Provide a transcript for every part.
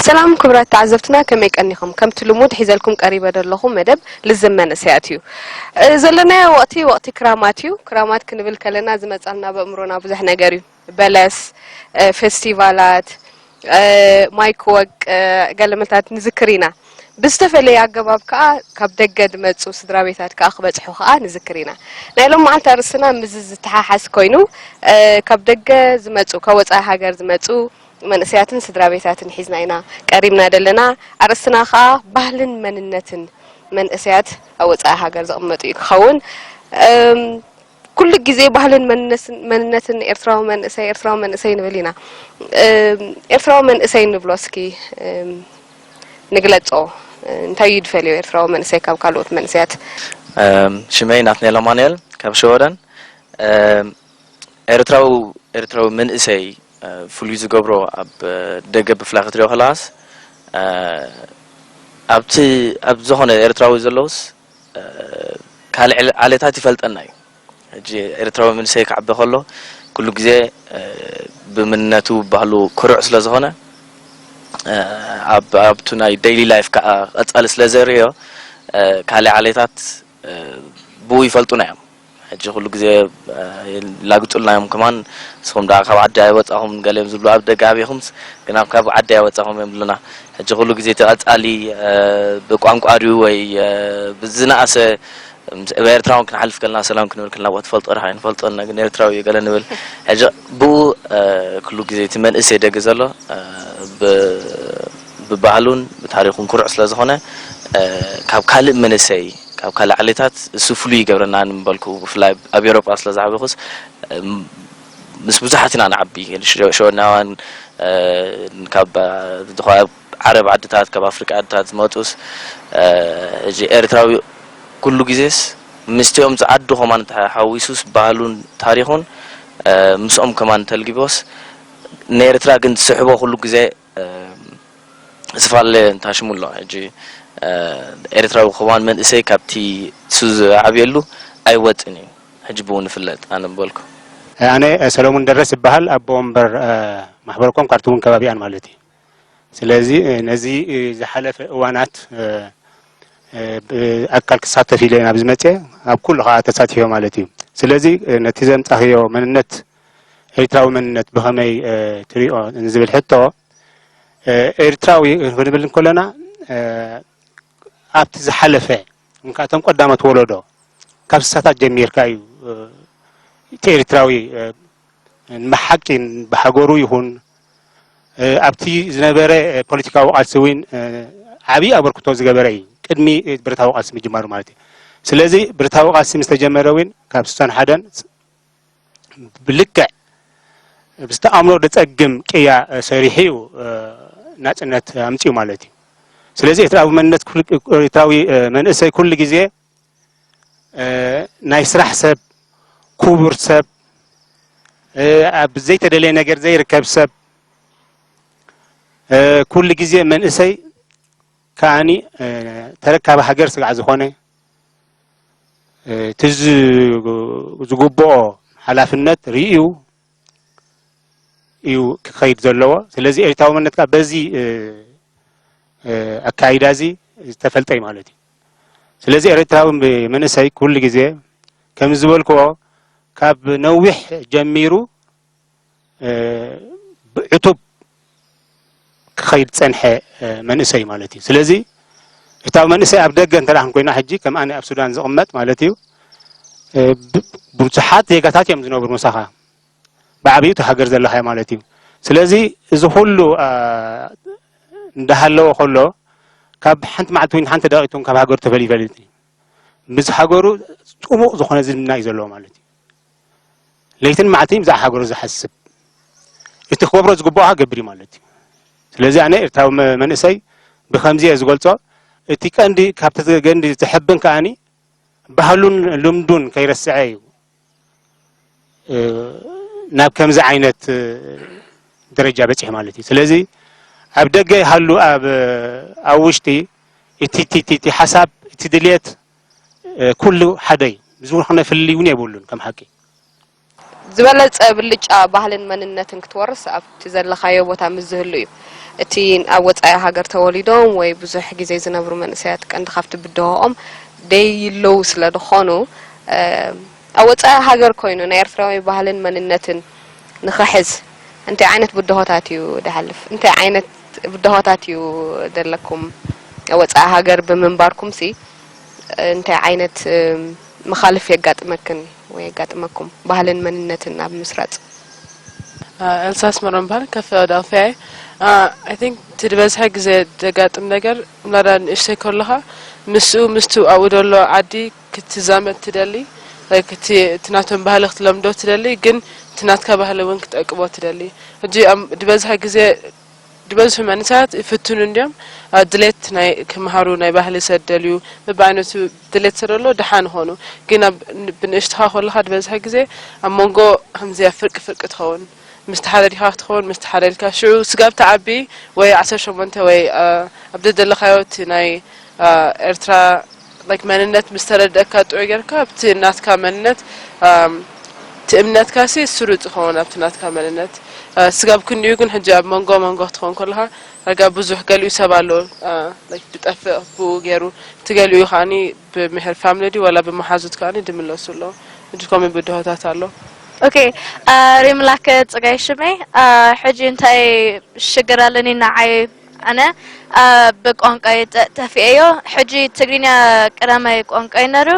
ሰላም ክቡራት ተዓዘብትና፣ ከመይ ቀኒኹም? ከምቲ ልሙድ ሒዘልኩም ቀሪበ ዘለኹ መደብ ልዝብ መንእሰያት እዩ። እ፣ ዘለናዮ ወቕቲ፣ ወቕቲ ክራማት እዩ። ክራማት ክንብል ከለና ዝመጻልና በእምሮና ብዙሕ ነገር እዩ። በለስ፣ እ፣ ፌስቲቫላት፣ እ፣ ማይ ክወቅ፣ እ፣ ገለመታት ንዝክር ኢና። ብዝተፈለየ ኣገባብ ከኣ ካብ ደገ ዝመጹ ስድራ ቤታት ከኣ ክበጽሑ ከኣ ንዝክር ኢና። ናይ ሎም መዓልቲ ኣርእስትና ምስዚ ዝተሓሓዝ ኮይኑ፣ እ፣ ካብ ደገ ዝመጹ፣ ካብ ወጻኢ ሃገር ዝመጹ መንእሰያትን ስድራ ቤታትን ሒዝና ኢና ቀሪብና ዘለና። ኣርእስትና ከኣ ባህልን መንነትን መንእሰያት ኣብ ወጻኢ ሃገር ዝቕመጡ እዩ ክኸውን። እም፣ ኩሉ ግዜ ባህልን መንነስን-፣ መንነትን ኤርትራዊ መንእሰይ፣ ኤርትራዊ መንእሰይ ንብል ኢና። እም፣ ኤርትራዊ መንእሰይ ንብሎ እስኪ፣ እም፣ ንግለጾ። እንታይ እዩ ዝፈልዮ ኤርትራዊ መንእሰይ ካብ ካልኦት መንእሰያት? እም፣ ሽመይ ናትናኤል ኣማኑኤል ካብ ሸወደን። እም፣ ኤርትራዊ፣ ኤርትራዊ መንእሰይ፣ እ፣ ፍሉይ ዝገብሮ ኣብ፣ እ፣ ደገ ብፍላይ ክትሪኦ ከለኻስ፣ እ፣ ኣብቲ፣ ኣብ ዝኾነ ኤርትራዊ ዘለውስ፣ እ፣ ካልእ ዕለ-፣ ዓሌታት ይፈልጠና እዩ። ሕጂ ኤርትራዊ መንእሰይ ክዓቢ ከሎ ኩሉ ግዜ፣ እ፣ ብምንነቱ ባህሉ ኩሩዕ ስለ ዝኾነ፣ እ፣ ኣብ፣ ኣብቱ ናይ ዴይሊ ላይፍ ከኣ ቀጻሊ ስለ ዘርእዮ፣ እ፣ ካልእ ዓሌታት፣ እ፣ ብኡ ይፈልጡና እዮም። ሕጂ ኩሉ ግዜ፣ እ፣ ይላግጹልና እዮም ከማን፣ "ንስኹም ደኣ ካብ ዓዲ ኣይወጻኹም?" ገሊኦም ዝብሉ፣ ኣብ ደገ ኣብኹምስ፣ ግን ኣብ ካብ ዓዲ ኣይወጻኹም እዮም ዝብሉና። ሕጂ ኩሉ ግዜ እቲ ቀጻሊ፣ እ፣ ብቋንቋ ድዩ ወይ፣ እ፣ ብዝነኣሰ፣ ምስ፣ ኤርትራውን ክንሓልፍ ከለና፣ ሰላም ክንብል ከለና፣ "ዋ፣ ትፈልጦ ዲኻ?" "ኣይንፈልጦን፣ ግን ኤርትራዊ እዩ" ገለ ንብል። ሕጂ ብኡ፣ እ፣ ኩሉ ግዜ እቲ መንእሰይ ደገ ዘሎ፣ እ፣ ብ-፣ ብባህሉን ብታሪኹን ኩሩዕ ስለ ዝኾነ፣ እ፣ ካብ ካልእ መንእሰይ፣ ካብ ካልእ ዓሌታት እሱ ፍሉይ ይገብረና ንምበልኩ፣ ብፍላይ ኣብ ኤውሮጳ ስለ ዝዓበኹስ፣ እ፣ ምስ ብዙሓት ኢና ንዓቢ። ሸ-፣ ሸወናውያን፣ እ፣ ካብ፣ እ፣ ዝኾ-፣ ዓረብ ዓድታት፣ ካብ ኣፍሪቃ ዓድታት ዝመጹስ፣ እ፣ ሕጂ ኤርትራዊ ኩሉ ግዜስ ምስቲኦም ዝዓዱ ከማን ተሓዊሱስ ባህሉን ታሪኹን፣ እ፣ ምስኦም ከማን ተልጊቦስ፣ ንኤርትራ ግን ትስሕቦ ኩሉ ግዜ፣ እ፣ ዝተፈላለየ እንታሽሙ ኣሎ። ሕጂ፣ እ፣ ኤርትራዊ ከማን መንእሰይ ካብቲ እሱ ዝዓብየሉ ኣይወጽን እዩ። ሕጂ ብኡ ንፍለጥ፣ ኣነ ምበልኩ። ኣነ ሰለሙን ደረስ ይበሃል፣ ኣቦ ወንበር፣ እ፣ ማሕበረ ኮም ካርቱምን ከባቢኣን ማለት እዩ። ስለዚ፣ እ፣ ነዚ፣ እ፣ ዝሓለፈ እዋናት፣ እ፣ እ፣ ብኣካል ክሳተፍ ኢለ ናብ ዝመጽእ፣ ኣብ ኩሉ ከኣ ተሳቲፈ ማለት እዩ። ስለዚ፣ እ፣ ነቲ ዘምጻኽዮ መንነት፣ ኤርትራዊ መንነት ብኸመይ፣ እ፣ ትሪኦ ንዝብል ሕቶ፣ እ፣ ኤርትራዊ ክንብል እንከለና፣ እ፣ ኣብቲ ዝሓለፈ፣ እንካ እቶም ቀዳሞት ወለዶ፣ ካብ ስሳታት ጀሚርካ እዩ፣ እ፣ እቲ ኤርትራዊ፣ እ፣ ንሓቂ ብሃገሩ ይኹን፣ እ፣ ኣብቲ ዝነበረ፣ እ፣ ፖለቲካዊ ቃልሲ እውን፣ እ፣ ዓብዪ ኣበርክቶ ዝገበረ እዩ። ቅድሚ፣ እ፣ ብረታዊ ቃልሲ ምጅማሩ ማለት እዩ። ስለዚ ብረታዊ ቃልሲ ምስ ተጀመረ እውን ካብ ስሳን ሓደን ብልክዕ ብዝተኣምሮ ዘጸግም ቅያ፣ እ፣ ሰሪሑ እዩ፣ እ፣ ናጽነት ኣምጺኡ ማለት እዩ። ስለዚ ኤርትራዊ መንነት ኩሉ፣ ኤርትራዊ፣ እ፣ መንእሰይ ኩሉ ግዜ፣ እ፣ ናይ ስራሕ ሰብ፣ ክቡር ሰብ፣ እ፣ ኣብ ዘይተደለየ ነገር ዘይርከብ ሰብ፣ እ፣ ኩሉ ግዜ መንእሰይ ከኣኒ፣ እ፣ ተረካቢ ሃገር ስጋዕ ዝኾነ፣ እ፣ እቲ ዝ-፣ ዝግብኦ ሓላፍነት ርእዩ እዩ ክኸይድ ዘለዎ። ስለዚ ኤርትራዊ መንነት ከኣ በዚ፣ እ፣ እ፣ ኣካይዳ እዚ ዝተፈልጠ እዩ ማለት እዩ። ስለዚ ኤርትራዊ መንእሰይ ኩሉ ግዜ ከም ዝበልክዎ ካብ ነዊሕ ጀሚሩ፣ እ፣ ብዕቱብ ክኸይድ ዝጸንሐ፣ እ፣ መንእሰይ ማለት እዩ። ስለዚ ኤርትራዊ መንእሰይ ኣብ ደገ እንተ ደኣ ኮይና ሕጂ ከም ኣነ ኣብ ሱዳን ዝቕመጥ ማለት እዩ፣ እ፣ ብ-፣ ብዙሓት ዜጋታት እዮም ዝነብሩ ምሳኻ። ብዓብዩ እቲ ሃገር ዘለኻዮ ማለት እዩ። ስለዚ እዚ ኩሉ፣ እ፣ እንዳሃለወ ከሎ ካብ ሓንቲ መዓልቲ ወይ ሓንቲ ደቂቕ እውን ካብ ሃገሩ ተፈልዩ ይፈልጥ እዩ። ምስ ሃገሩ ጥሙቕ ዝኾነ ዝምድና እዩ ዘለዎ ማለት እዩ። ለይትን መዓልትን ብዛዕባ ሃገሩ ዝሓስብ፣ እቲ ክገብሮ ዝግብኦ ክገብር እዩ ማለት እዩ። ስለዚ ኣነ ኤርትራዊ መ-፣ መንእሰይ ብኸምዚ እየ ዝገልጾ። እቲ ቀንዲ፣ ካብቲ ቀንዲ ዘሕብን ከኣኒ ባህሉን ልምዱን ከይረስዐ እዩ፣ እ፣ ናብ ከምዚ ዓይነት፣ እ፣ ደረጃ በጺሑ ማለት እዩ። ስለዚ ኣብ ደገ ይሃሉ ኣብ፣ ኣብ ውሽጢ እቲ፣ እቲ፣ እቲ፣ እቲ ሓሳብ፣ እቲ ድልየት፣ እ፣ ኩሉ ሓደ እዩ። ዝኾነ ፍልልይ እውን የብሉን ከም ሓቂ። ዝበለጸ ብልጫ ባህልን መንነትን ክትወርስ ኣብቲ ዘለኻዮ ቦታ ምስ ዝህሉ እዩ። እቲ ኣብ ወጻኢ ሃገር ተወሊዶም ወይ ብዙሕ ግዜ ዝነብሩ መንእሰያት ቀንዲ ካብቲ ብድሆኦም ደይለዉ ስለ ዝኾኑ፣ እ፣ ኣብ ወጻኢ ሃገር ኮይኑ ናይ ኤርትራዊ ባህልን መንነትን ንኽሕዝ እንታይ ዓይነት ብድሆታት እዩ ድሓልፍ? እንታይ ዓይነት ብድሆታት እዩ ዘለኩም? ኣብ ወጻኢ ሃገር ብምንባርኩምሲ እንታይ ዓይነት፣ እ፣ መኻልፍ የጋጥመክን ወይ የጋጥመኩም? ባህልን መንነትን ኣብ ምስራጽ? ኤልሳ ኣስመሮም በሃል፣ ካብ ፊላደልፊያ እየ። I think እቲ ዝበዝሐ ግዜ ዘጋጥም ነገር፣ ምናዳ ንእሽተይ ከለኻ ምስኡ፣ ምስቱ ኣብኡ ዘሎ ዓዲ ክትዛመድ ትደሊ። Like፣ እቲ፣ እቲ ናቶም ባህሊ ክትለምዶ ትደሊ፣ ግን እቲ ናትካ ባህሊ እውን ክትዕቅቦ ትደሊ። ሕጂ ኣብ ዝበዝሐ ግዜ፣ ዝበዝሑ መንእሰያት ይፍትኑ እንድዮም። ኣብ ድሌት ናይ ክምሃሩ፣ ናይ ባህሊ ሰደልዩ፣ በብዓይነቱ ድሌት ሰደሎ ደሓን ይኾኑ። ግን ኣብ፣ ብንእሽትኻ ከለኻ ዝበዝሐ ግዜ ኣብ መንጎ ከምዚያ ፍርቂ ፍርቂ ትኸውን። ምስቲ ሓደ ዲኻ ክትኸውን፣ ምስቲ ሓደ ኢልካ ሽዑ ስጋብ ትዓቢ ወይ ዓሰርተ ሸሞንተ ወይ፣ አ፣ ኣብ ደደለኻዮ እቲ ናይ፣ አ፣ ኤርትራ፣ like፣ መንነት ምስ ተረደእካ ጥዑይ ጌርካ ኣብቲ ናትካ መንነት፣ ኣም፣ እቲ እምነትካ ሲ ስሩጽ ይኸውን ኣብቲ ናትካ መንነት። አ፣ ስጋብ ክንድኡ ግን ሕጂ ኣብ መንጎ መንጎ ክትኸውን ከለኻ ዳርጋ ብዙሕ ገሊኡ ሰብ ኣሎ፣ አ፣ like፣ ድጠፍእ ብኡ ገይሩ፣ እቲ ገሊኡ ከኣኒ ብምሕር ፋሚሊ ድዩ ዋላ ብመሓዙት ከኣኒ ድምለሱ ኣለዉ። ሕጂ ከምኡ ብድሆታት ኣሎ። ኦኬ፣ አ፣ ሪምላክ ጸጋይ ሽመይ። አ፣ ሕጂ እንታይ ሽግር ኣለኒ ንዓይ? ኣነ፣ አ፣ ብቋንቋይ ጠ-፣ ጠፊኤዮ። ሕጂ ትግርኛ ቀዳማይ ቋንቋይ ነሩ።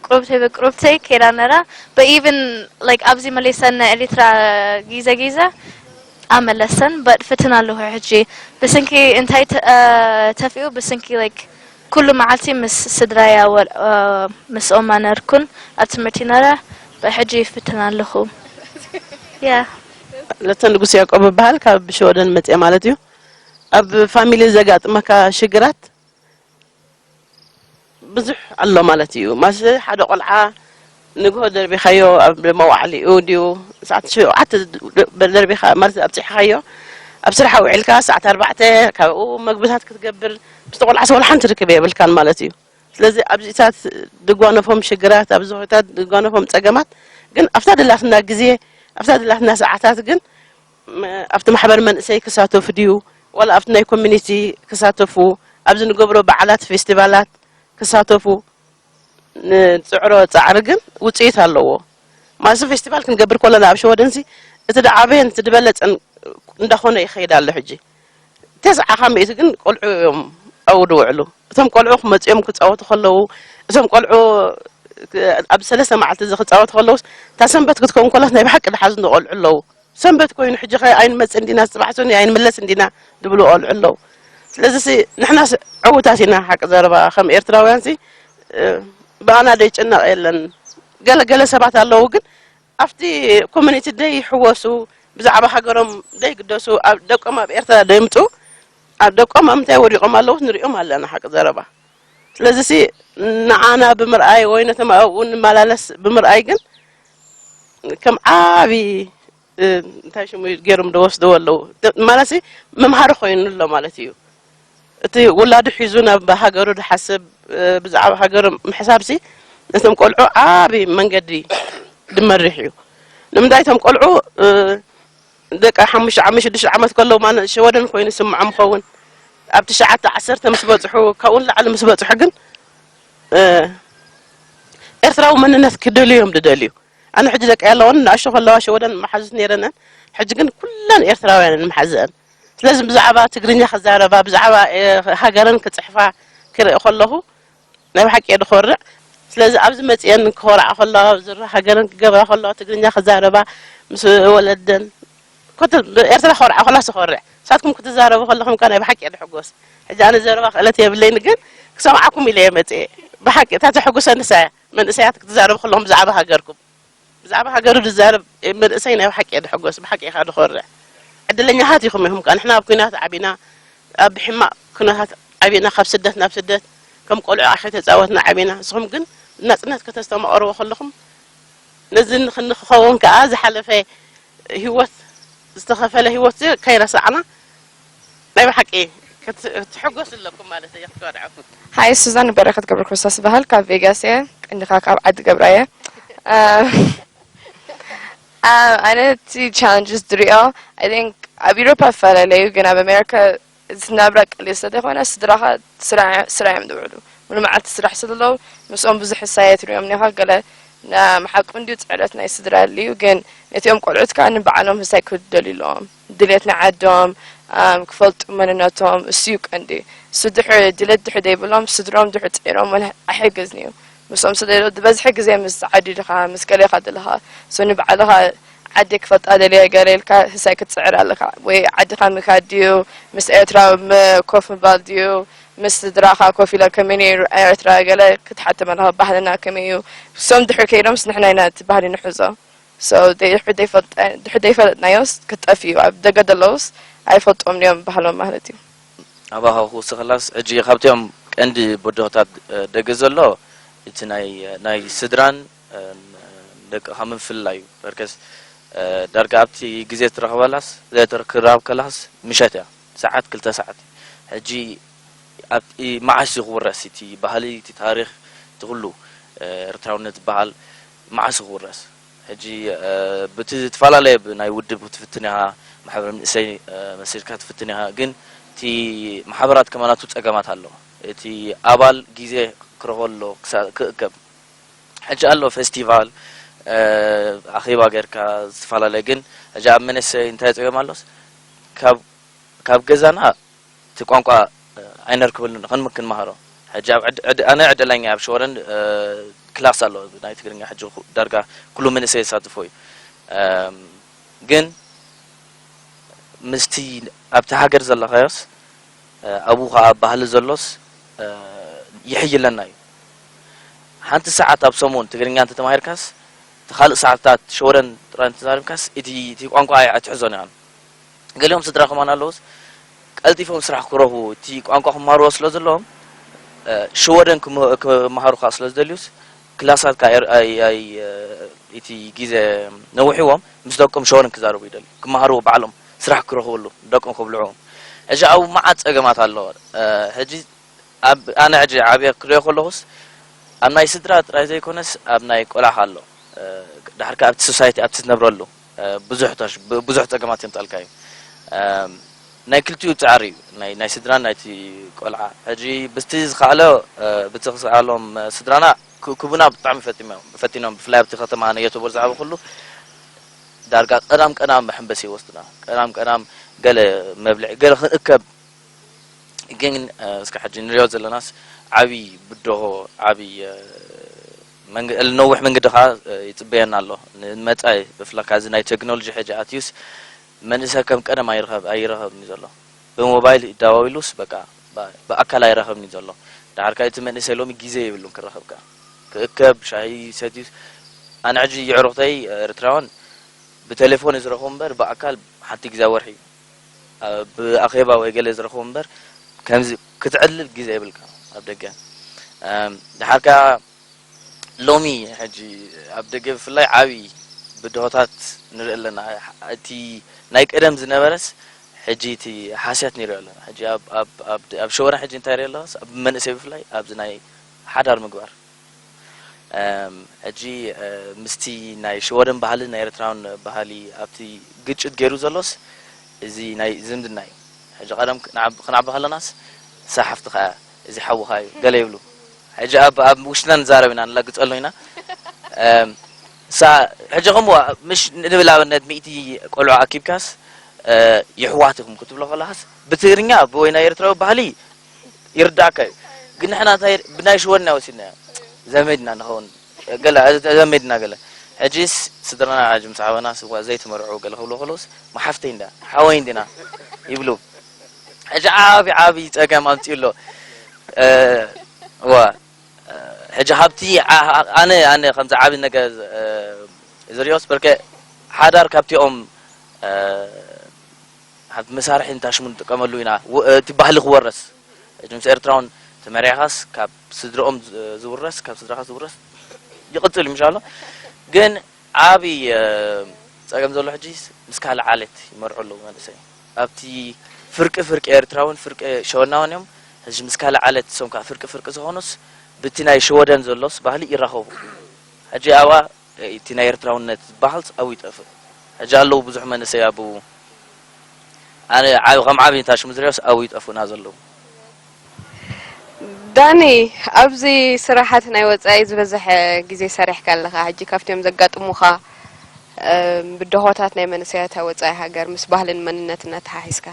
ቁሩብተይ ብቁሩብተይ ከይዳ ነራ። But even, like፣ ኣብዚ መሊሰን ኤሪትራ ጊዘ ጊዘ ኣመለሰን። But ፍትን ኣለኹ ሕጂ። ብስንኪ እንታይ ተ-፣ አ፣ ተፊኡ? ብስንኪ፣ like፣ ኩሉ መዓልቲ ምስ ስድራይ ኣወል-፣ አ፣ ምስኦም ኣነርኩን ኣብ ትምህርቲ ነረ። But ሕጂ ይፍትን ኣለኹ። Yeah. ለተ ንጉስ ያዕቆብ እበሃል፣ ካብ ሽወደን መጽየ ማለት እዩ። ኣብ ፋሚሊ ዘጋጥመካ ሽግራት ብዙሕ ኣሎ ማለት እዩ። ማስ ሓደ ቆልዓ ንግሆ ደርቢኻዮ ኣብ መዋዕሊኡ ድዩ፣ ሰዓት ሸውዓተ ደርቢኻ ማለት ኣብጺሕኻዮ፣ ኣብ ስራሕ ውዒልካ ሰዓት ኣርባዕተ ካብኡ መግብታት ክትገብር፣ ምስቲ ቆልዓስ ወላ ሓንቲ ርክብ የብልካን ማለት እዩ። ስለዚ ኣብዚታት ድጓነፎም ሽግራት፣ ኣብዚ ሆታት ድጓነፎም ጸገማት፣ ግን ኣብታ ደላትና ግዜ፣ ኣብታ ደላትና ሰዓታት ግን፣ ም-፣ ኣብቲ ማሕበር መንእሰይ ክሳተፉ ድዩ፣ ዋላ ኣብቲ ናይ ኮሚኒቲ ክሳተፉ፣ ኣብዚ ንገብሮ በዓላት፣ ፌስቲቫላት ክሳተፉ ንጽዕሮ ጻዕሪ ግን ውጽኢት ኣለዎ። ማለትሲ ፌስቲቫል ክንገብር ከለና ኣብ ሸወደንሲ እቲ ድዓበየን እቲ ድበለጸን እንዳኾነ ይኸይድ ኣሎ ሕጂ። ተስዓ ካብ ሚእቲ ግን ቆልዑ እዮም ኣብኡ ድውዕሉ። እቶም ቆልዑ ክመጽኦም ክጻወቱ ከለዉ፣ እቶም ቆልዑ ኣብ ሰለስተ መዓልቲ እዚ ክጻወቱ ከለዉስ፣ እታ ሰንበት ክትከውን ከላስ ናይ ብሓቂ ድሓዝኑ ቆልዑ ኣለዉ። ሰንበት ኮይኑ ሕጂ ኸ ኣይንመጽእን ዲና፣ ጽባሕ ሰኑይ ኣይንምለስን ዲና ድብሉ ቆልዑ ኣለዉ። ስለዚሲ ንሕናስ ዕዉታት ኢና፣ ሓቂ ዘረባ ከም ኤርትራውያንሲ፣ እ፣ ብኣና ደይጭነቕ የለን። ገለ ገለ ሰባት ኣለዉ ግን ኣብቲ ኮሚኒቲ ደይሕወሱ፣ ብዛዕባ ሃገሮም ደይግደሱ፣ ኣብ ደቆም ኣብ ኤርትራ ደየምጹ፣ ኣብ ደቆም ኣብ ምንታይ ወዲቖም ኣለዉ ንሪኦም ኣለና ሓቂ ዘረባ። ስለዚሲ ንዓና ብምርኣይ ወይ ነቶም ኣብኡ ንመላለስ ብምርኣይ ግን ከም ዓቢ፣ እ፣ እንታይ ሽሙ እዩ ገይሮም ዝወስድዎ ኣለዉ። ማለትሲ መምሃሪ ኮይኑ ኣሎ ማለት እዩ። እቲ ውላዱ ሒዙ ናብ ሃገሩ ድሓስብ፣ እ፣ ብዛዕባ ሃገሩ ምሕሳብሲ ነቶም ቆልዑ ዓቢ መንገዲ ድመርሕ እዩ። ንምንታይ እቶም ቆልዑ፣ እ፣ ደቂ ሓሙሽተ ዓመት ሽዱሽተ ዓመት ከለዉ ማነ-፣ ሸወደን ኮይኑ ይስምዖም ይኸውን። ኣብ ትሽዓተ ዓሰርተ ምስ በጽሑ፣ ካብኡ ንላዕሊ ምስ በጽሑ ግን፣ እ፣ ኤርትራዊ መንነት ክደልዩ እዮም ዝደልዩ። ኣነ ሕጂ ደቂ ኣለውን ንኣሽቱ ከለዋ ሸወደን መሓዙት ነይረነን። ሕጂ ግን ኩለን ኤርትራውያን እየን መሓዝአን። ስለዚ ብዛዕባ ትግርኛ ክዛረባ፣ ብዛዕባ፣ እ፣ ሃገረን ክጽሕፋ ክርኢ ከለኹ ናይ ብሓቂ እየ ድኾርዕ። ስለዚ ኣብዚ መጺአን ክኾርዓ ከለዋ፣ ዝራ ሃገረን ክገብራ ከለዋ፣ ትግርኛ ክዛረባ ምስ ወለደን፣ ኮተ-፣ ኤርትራ ክኾርዓ ከለዋ ስኾርዕ። ንሳትኩም ክትዛረቡ ከለኹም ከኣ ናይ ብሓቂ እየ ድሕጎስ። ሕጂ ኣነ ዘረባ ክእለት የብለይን፣ ግን ክሰምዓኩም ኢለ እየ መጺአ። ብሓቂ እታ ተሕጉሰኒ ንሳ እያ። መንእሰያት ክትዛረቡ ከለኹም ብዛዕባ ሃገርኩም። ብዛዕባ ሃገሩ ዝዛረብ መንእሰይ ናይ ብሓቂ እየ ድሕጎስ፣ ብሓቂ ኢኻ ድኾርዕ። ዕድለኛታት ኢኹም ኢኹም ከኣ። ንሕና ኣብ ኲናት ዓቢና፣ ኣብ ሕማቕ ኩነታት ዓቢና፣ ካብ ስደት ናብ ስደት ከም ቆልዑ ኣኸይተጻወትና ዓቢና። ንስኹም ግን ናጽነት ከተስተማቕርዎ ከለኹም፣ ነዚ ንኽንኸውን ከኣ ዝሓለፈ ህይወት፣ ዝተኸፈለ ህይወት ከይረሳዕና ናይ ብሓቂ ክት-፣ ክትሕጎስ ኣለኩም ማለት እየ ክትወድዐኩም። ሃይ ሱዛን በረኸት ገብረ ክርስቶስ ይበሃል። ካብ ቬጋስ እየ። ቀንድኻ ካብ ዓዲ ገብራ እየ። እ፣ ኣነ እቲ ቻለንጅስ ዝሪኦ፣ I think ኣብ ኢሮፓ ይፈላለዩ፣ ግን ኣብ ኣሜሪካ እቲ ናብራ ቀሊል ስለ ዘይኮነ፣ ስድራኻ ስራሕ እዮም ዝውዕሉ። ሙሉ መዓልቲ ስራሕ ስለ ዘለዉ፣ ምስኦም ብዙሕ ህሳየ ትሪኦም ኒኻ። ገለ ንሓቁ እንድዩ፣ ፅዕረት ናይ ስድራ ኣልዩ፣ ግን ነቲኦም ቆልዑት ከዓ ንባዕሎም ህሳይ ክደልዩ ኣለዎም። ድሌት ናይ ዓዶም ክፈልጡ፣ መንነቶም፣ እሱ እዩ ቀንዲ። እሱ ድሕሪ ድሌት ድሕሪ ዘይብሎም፣ ስድሮም ድሕሪ ፅዒሮም ኣይሕግዝን እዩ። ምስኦም ስለ ዝበዝሐ ግዜ ምስ ዓዲ ዲኻ፣ ምስ ገሌኻ ዘለኻ፣ so ንባዕልኻ ዓዲ ክፈልጣ ደልየ ገለ ኢልካ ህሳይ ክትፅዕር ኣለካ። ወይ ዓድኻ ምካድ ድዩ፣ ምስ ኤርትራ ኮፍ ምባል ድዩ፣ ምስ ስድራኻ ኮፍ ኢለ ከመይ ነይሩ ኤርትራ ገለ ክትሓቶም ኣለኻ፣ ባህልና ከመይ እዩ። እሶም ድሕሪ ከይዶምስ ንሕና ኢና እቲ ባህሊ ንሕዞ። So ድሕሪ ዘይፈለጥናዮስ ክጠፍ እዩ። ኣብ ደገ ዘለውስ ኣይፈልጦም እዮም ባህሎም ማለት እዩ። ኣባኻ ክውስኸላስ ሕጂ ካብቲኦም ቀንዲ ብድሆታት ደገ ዘሎ እቲ ናይ ናይ ስድራን ደቅኻ ምፍልላይ እዩ። በርከስ ዳርጋ ኣብቲ ግዜ ትረኽበላስ ትራብ ከላስ ምሸት እያ፣ ሰዓት ክልተ ሰዓት። ሕጂ ኣብቲ መዓስ እዩ ክውረስ እቲ ባህሊ፣ እቲ ታሪኽ፣ እቲ ኩሉ ኤርትራውነት ዝበሃል መዓስ እዩ ክውረስ? ሕጂ ብቲ ዝተፈላለየ ናይ ውድብ ክትፍትን ኢኻ፣ ማሕበር መንእሰይ መሲልካ ትፍትን ኢኻ። ግን እቲ ማሕበራት ከማናቱ ጸገማት ኣሎ። እቲ ኣባል ግዜ ክረኽበሉ ክእከብ። ሕጂ ኣሎ ፌስቲቫል፣ ኣኼባ ጌርካ ዝተፈላለየ። ግን ሕጂ ኣብ መንእሰይ እንታይ ጸገም ኣሎስ፣ ካብ ገዛና እቲ ቋንቋ ኣይነርክበሉን፣ ክንምክን ማሃሮ። ሕጂ ኣብ ኣነ ዕደላኛ ኣብ ሸወደን ክላስ ኣሎ ናይ ትግርኛ። ሕጂ ዳርጋ ኩሉ መንእሰይ የሳትፎ እዩ። ግን ምስቲ ኣብቲ ሃገር ዘለኻዮስ ኣብኡ ከዓ ባህሊ ዘሎስ ይሕይለና እዩ። ሓንቲ ሰዓት ኣብ ሰሙን ትግርኛ እንተተማሂርካስ፣ እቲ ካልእ ሰዓታት ሸወደን ጥራይ እንተዛሪብካስ፣ እቲ እቲ ቋንቋ ኣይ- ኣይትሕዞን ኢኻ። ገሊኦም ስድራ ከማን ኣለውስ፣ ቀልጢፎም ስራሕ ክረኽቡ፣ እቲ ቋንቋ ክመሃርዎ ስለ ዘለዎም፣ እ፣ ሸወደን ክመ- ክመሃሩ ከዓ ስለ ዝደልዩስ፣ ክላሳት ከዓ ኣይ- ኣይ- ኣይ- እ፣ እቲ ግዜ ነዊሕዎም ምስ ደቆም ሸወደን ክዛረቡ ይደልዩ። ክመሃርዎ ባዕሎም ስራሕ ክረኽብሉ፣ ደቆም ከብልዕዎም። ሕጂ ኣብኡ መዓት ጸገማት ኣለዎ። እ፣ ሕጂ ኣብ ኣነ ሕጂ ዓብየ ክሪኦ ከለኹስ፣ ኣብ ናይ ስድራ ጥራይ ዘይኮነስ ኣብ ናይ ቆልዓኻ ኣሎ። እ፣ ድሓር ከኣ ኣብቲ ሶሳይቲ ኣብቲ ትነብረሉ እ፣ ብዙሕ ተሽ- ብ- ብዙሕ ጸገማት የምጻልካ እዩ። እም፣ ናይ ክልቲኡ ጻዕሪ እዩ፣ ናይ ናይ ስድራን ናይቲ ቆልዓ። ሕጂ ብስቲ ዝኸኣሎ እ፣ ብቲ ዝኸኣሎም እ፣ ስድራና ክ- ክቡና ብጣዕሚ ፈቲኖም ፈቲኖም፣ ብፍላይ ኣብቲ ከተማ ንየተቦር ዝዓበኹሉ ዳርጋ ቀዳም ቀዳም መሐንበሲ ይወስዱና። ቀዳም ቀዳም ገለ መብልዒ ገለ ክንእከብ ግን እስከ ሕጂ ንሪኦ ዘለናስ ዓብዪ ብድሆ ዓብዪ መንገ- ነዊሕ መንገዲ ከዓ ይፅበየና ኣሎ። ንመፃኢ ብፍላይ ካብዚ ናይ ቴክኖሎጂ ሕጂ ኣትዩስ መንእሰይ ከም ቀደም ኣይረኸብ ኣይረኸብን እዩ ዘሎ። ብሞባይል ይዳዋዊሉስ በቃ ብ- ብኣካል ኣይረኸብን እዩ ዘሎ። ድሓር ከዓ እቲ መንእሰይ ሎሚ ግዜ የብሉን ክረኸብ ከዓ ክእከብ ሻሂ ሰትዩስ ኣነ ሕጂ የዕሩኽተይ ኤርትራውያን ብቴሌፎን እዩ ዝረኽቦም እምበር ብኣካል ሓንቲ ግዜ ኣብ ወርሒ ብኣኼባ ወይ ገለ ዝረኽቦ እምበር ከምዚ ክትዕልል ግዜ የብልካ ኣብ ደገ። ድሓር ከኣ ሎሚ ሕጂ ኣብ ደገ ብፍላይ ዓቢ ብድሆታት ንርኢ ኣለና። እቲ ናይ ቀደም ዝነበረስ ሕጂ እቲ ሃስያት ንሪኦ ኣለና። ሕጂ ኣብ ኣብ ኣብ ኣብ ሸወደን ሕጂ እንታይ ርኢ ኣለኻስ ኣብ መንእሰይ ብፍላይ ኣብዚ ናይ ሓዳር ምግባር ሕጂ ምስቲ ናይ ሽወደን ባህልን ናይ ኤርትራውን ባህሊ ኣብቲ ግጭት ገይሩ ዘሎስ እዚ ናይ ዝምድና እዩ። ሕጂ ቀደም ክንዓቢ ከለናስ እሳ ሓፍትኻ እያ፣ እዚ ሓውኻ እዩ ገለ ይብሉ። ሕጂ ኣብ ኣብ ውሽጥና ንዛረብ ኢና ንላግጸሉ ኢና። እሳ ሕጂ ከምኡ ምሽ ንብል ኣብነት ሚእቲ ቆልዑ ኣኪብካስ የሕዋት ኢኹም ክትብሎ ከለኻስ ብትግርኛ ብወይ ናይ ኤርትራዊ ባህሊ ይርዳእካ እዩ። ግን ንሕና እንታይ ብናይ ሽወድና ወሲድናዮ ዘመድና ንኸውን ገለ ዘመድና ገለ ሕጂስ ስድራና ሕጂ ምስ ዓበና ስዋ ዘይትመርዑ ገለ ክብሉ ከለውስ መሓፍተይ እንዳ ሓወይ እንዲና ይብሉ። ሕጂ ዓቢ ዓቢ ጸገም ኣምጺኡ ኣሎ። ዋ ሕጂ ሃብቲ ኣነ ኣነ ከምዚ ዓቢ ነገር ዝሪኦስ በርከ ሓዳር ካብቲኦም ሃብቲ መሳርሒ ንታሽሙ ንጥቀመሉ ኢና እቲ ባህሊ ክወረስ ሕጂ ምስ ኤርትራውን ተመሪዕኻስ ካብ ስድርኦም ዝውረስ ካብ ስድራኻ ዝውረስ ይቕጽል እዩ ምሻሎ ግን ዓቢ ጸገም ዘሎ ሕጂ ምስ ካልእ ዓሌት ይመርዑ ኣለዉ መንእሰይ ኣብቲ ፍርቂ ፍርቂ ኤርትራውን ፍርቂ ሸወናውን እዮም ሕጂ ምስ ካልእ ዓሌት እሶም ከዓ ፍርቂ ፍርቂ ዝኾኑስ ብቲ ናይ ሸወደን ዘሎስ ባህሊ ይራኸቡ ሕጂ ኣብኣ እቲ ናይ ኤርትራውነት ባህልስ ኣብኡ ይጠፍእ። ሕጂ ኣለዉ ብዙሕ መንእሰይ ኣብኡ። ኣነ ዓብ-፣ ከም ዓብይታሽ ምዝሪያስ ኣብኡ ይጠፍኡና ዘለዉ። ዳኒ፣ ኣብዚ ስራሓት ናይ ወጻኢ ዝበዝሐ ግዜ ሰሪሕካ ኣለኻ። ሕጂ ካብቶም ዘጋጥሙኻ፣ እ፣ ብድሆታት ናይ መንእሰያት ኣብ ወጻኢ ሃገር ምስ ባህልን መንነትን ኣተሓሒዝካ?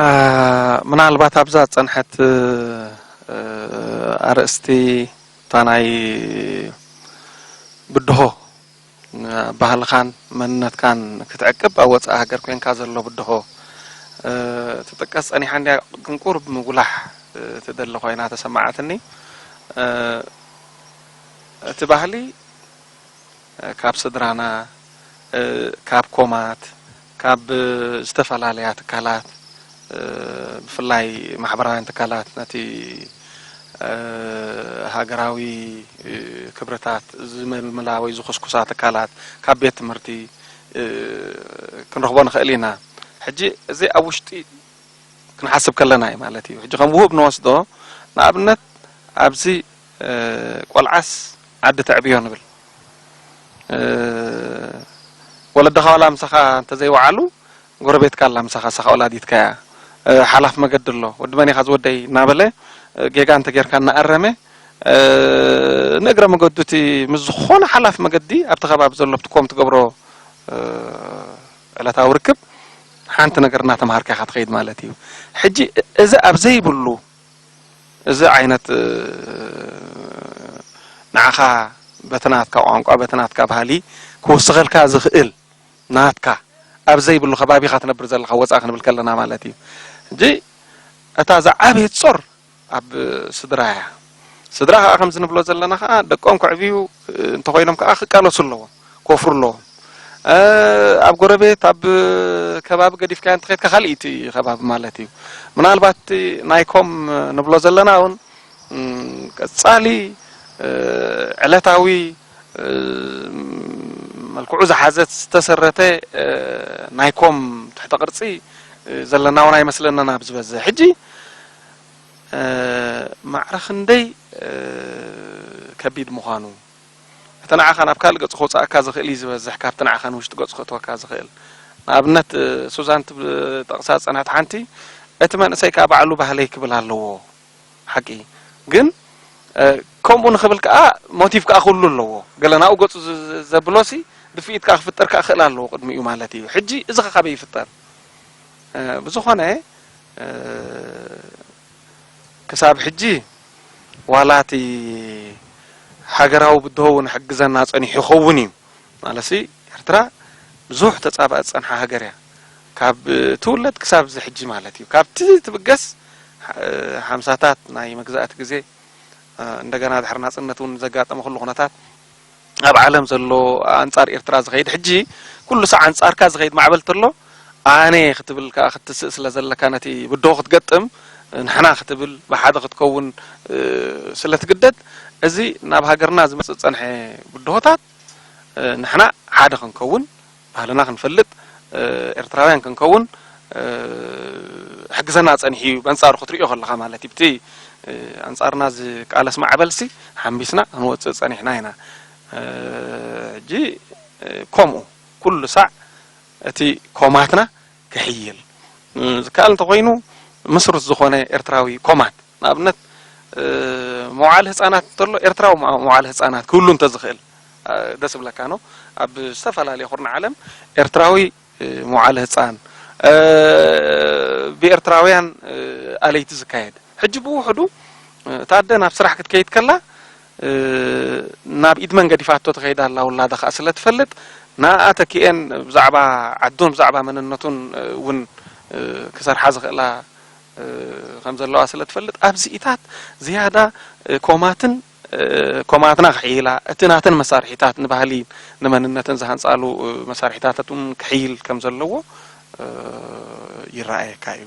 አ፣ ምናልባት ኣብዛ ዝጸንሐት፣ እ፣ ኣርእስቲ እታ ናይ ብድሆ፣ እ፣ ባህልኻን መንነትካን ክትዕቅብ ኣብ ወጻኢ ሃገር ኮንካ ዘሎ ብድሆ፣ እ፣ ትጥቀስ ጸኒሓ እንድያ፣ ግን ቁሩብ ምጉላሕ፣ እ፣ ትደሊ ኮይና ተሰማዓትኒ። እ፣ እቲ ባህሊ ካብ ስድራና፣ እ፣ ካብ ኮማት፣ ካብ ዝተፈላለያ ትካላት፣ እ፣ ብፍላይ ማሕበራውያን ትካላት ነቲ፣ እ፣ ሃገራዊ፣ እ፣ ክብርታት ዝምልምላ ወይ ዝኹስኩሳ ትካላት፣ ካብ ቤት ትምህርቲ፣ እ፣ ክንረኽቦ ንኽእል ኢና። ሕጂ እዚ ኣብ ውሽጢ ክንሓስብ ከለና እዩ ማለት እዩ። ሕጂ ከም ውሁብ ንወስዶ፣ ንኣብነት ኣብዚ፣ እ፣ ቆልዓስ ዓዲ ተዕብዮ ንብል። እ፣ ወለድኻ ዋላ ምሳኻ እንተዘይወዓሉ፣ ጎረቤትካ ኣላ ምሳኻ፣ ንሳኻ ወላዲትካ እያ። እ፣ ሓላፍ መገዲ ኣሎ። ወዲ መን ኢኻ ዝወደይ እናበለ፣ እ፣ ጌጋ እንተጌርካ እናኣረመ፣ እ፣ ንእግረ መገዱ እቲ ምስ ዝኾነ ሓላፍ መገዲ ኣብቲ ከባቢ ዘሎ ኣብቲ ኮም ትገብሮ፣ እ፣ ዕለታዊ ርክብ ሓንቲ ነገር እናተምሃርካ ኢኻ ትኸይድ ማለት እዩ። ሕጂ እዚ ኣብ ዘይብሉ፣ እዚ ዓይነት፣ እ፣ ንዓኻ በቲ ናትካ ቋንቋ፣ በቲ ናትካ ባህሊ ክውስኸልካ ዝኽእል፣ ናትካ ኣብ ዘይብሉ ከባቢ ኢኻ ትነብር ዘለኻ፣ ወጻኢ ክንብል ከለና ማለት እዩ። ሕጂ እታ ዝዓበየት ጾር ኣብ ስድራ እያ። ስድራ ከኣ ከምዚ ንብሎ ዘለና ከኣ ደቆም ከዕብዩ እንተኾይኖም ከኣ ክቃለሱ ኣለዎም፣ ክወፍሩ ኣለዎም። እ፣ ኣብ ጎረቤት፣ ኣብ ከባቢ ገዲፍካዮ እንተኸይድካ ካልእ እዩ እቲ ከባቢ ማለት እዩ። ምናልባት እቲ ናይ ኮም ንብሎ ዘለና እውን፣ እም፣ ቀጻሊ፣ እ፣ ዕለታዊ፣ እ፣ መልክዑ ዝሓዘ ዝተሰረተ፣ እ፣ ናይ ኮም ትሕተ ቅርጺ፣ እ፣ ዘለና እውን ኣይመስለንን ኣብ ዝበዝሕ። ሕጂ፣ እ፣ ማዕረ ክንደይ፣ እ፣ ከቢድ ምዃኑ፣ እቲ ንዓኻ ናብ ካልእ ገጽ ከውጽኣካ ዝኽእል እዩ ዝበዝሕ ካብቲ ንዓኻ ንውሽጢ ገጹ ከእትወካ ዝኽእል። ንኣብነት፣ እ፣ ሱዛን ትብ-፣ ጠቕሳ ዝጸንሐት ሓንቲ፣ እቲ መንእሰይ ከኣ ባዕሉ ባህለይ ክብል ኣለዎ። ሓቂ። ግን፣ እ፣ ከምኡ ንኽብል ከኣ ሞቲቭ ከኣ ክህሉ ኣለዎ። ገለ ናብኡ ገጹ ዝ-፣ ዝ-፣ ዘብሎሲ ድፍኢት ከኣ ክፍጠር ከኣ ክኽእል ኣለዎ ቅድሚኡ ማለት እዩ። ሕጂ እዚ ከ ካበይ ይፍጠር? እ፣ ብዝኾነ፣ እ፣ ክሳብ ሕጂ ዋላ እቲ ሃገራዊ ብድሆ እውን ሕግዘና ጸኒሑ ይኸውን እዩ። ማለትሲ ኤርትራ ብዙሕ ተጻባእ ዝጸንሓ ሃገር እያ። ካብ ትውለድ ክሳብ እዚ ሕጂ ማለት እዩ። ካብቲ ትብገስ፣ ሓ-፣ ሓምሳታት ናይ መግዛእቲ ግዜ፣ እ፣ እንደገና ድሕሪ ናጽነት እውን ዘጋጠመ ኩሉ ኩነታት ኣብ ዓለም ዘሎ ኣንጻር ኤርትራ ዝኸይድ፣ ሕጂ ኩሉ ሳዕ ኣንጻርካ ዝኸይድ ማዕበል ተሎ፣ ኣነ ክትብል ከኣ ክትስእ ስለ ዘለካ፣ ነቲ ብድሆ ክትገጥም፣ ንሕና ክትብል ብሓደ ክትከውን፣ እ፣ ስለ ትግደድ፣ እዚ ናብ ሃገርና ዝመጽእ ዝጸንሐ ብድሆታት፣ እ፣ ንሕና ሓደ ክንከውን፣ ባህልና ክንፈልጥ፣ እ፣ ኤርትራውያን ክንከውን፣ እ፣ ሕግዘና ጸኒሑ እዩ፣ በንጻሩ ክትርእዮ ከለኻ ማለት እዩ። ብቲ፣ እ፣ ኣንጻርና ዝቃለስ ማዕበልሲ ሓምቢስና ክንወጽእ ጸኒሕና ኢና። እ፣ ሕጂ፣ እ፣ ከምኡ ኩሉ ሳዕ እቲ ኮማትና ክሕይል፣ እ፣ ዝከኣል እንተኾይኑ፣ ምስሩት ዝኾነ ኤርትራዊ ኮማት፣ ንኣብነት፣ እ፣ መውዓሊ ህጻናት እንተሎ፣ ኤርትራዊ መ-፣ መውዓሊ ህጻናት ክህሉ እንተዝኽእል፣ እ፣ ደስ ይብለካ ነው። ኣብ ዝተፈላለየ ኩርናዕ ዓለም ኤርትራዊ፣ እ፣ መውዓሊ ህጻን፣ እ፣ ብኤርትራውያን፣ እ፣ ኣለይቲ ዝካየድ። ሕጂ ብውሕዱ፣ እ፣ እታ ኣደ ናብ ስራሕ ክትከይድ ከላ፣ እ፣ ናብ ኢድ መን ገዲፋቶ ትኸይድ ኣላ ውላዳ ከኣ ስለ ትፈልጥ፣ ንኣኣ ተኪኤን ብዛዕባ ዓዱን ብዛዕባ መንነቱን፣ እ፣ እውን፣ እ፣ ክሰርሓ ዝኽእላ፣ እ፣ ከም ዘለዋ ስለ ትፈልጥ፣ ኣብዚኢታት ዝያዳ፣ እ፣ ኮማትን፣ እ፣ ኮማትና ክሕይላ፣ እቲ ናተን መሳርሒታት ንባህሊ ንመንነተን ዝሃንጻሉ፣ እ፣ መሳርሒታታት እውን ክሕይል ከም ዘለዎ፣ እ፣ ይረኣየካ እዩ።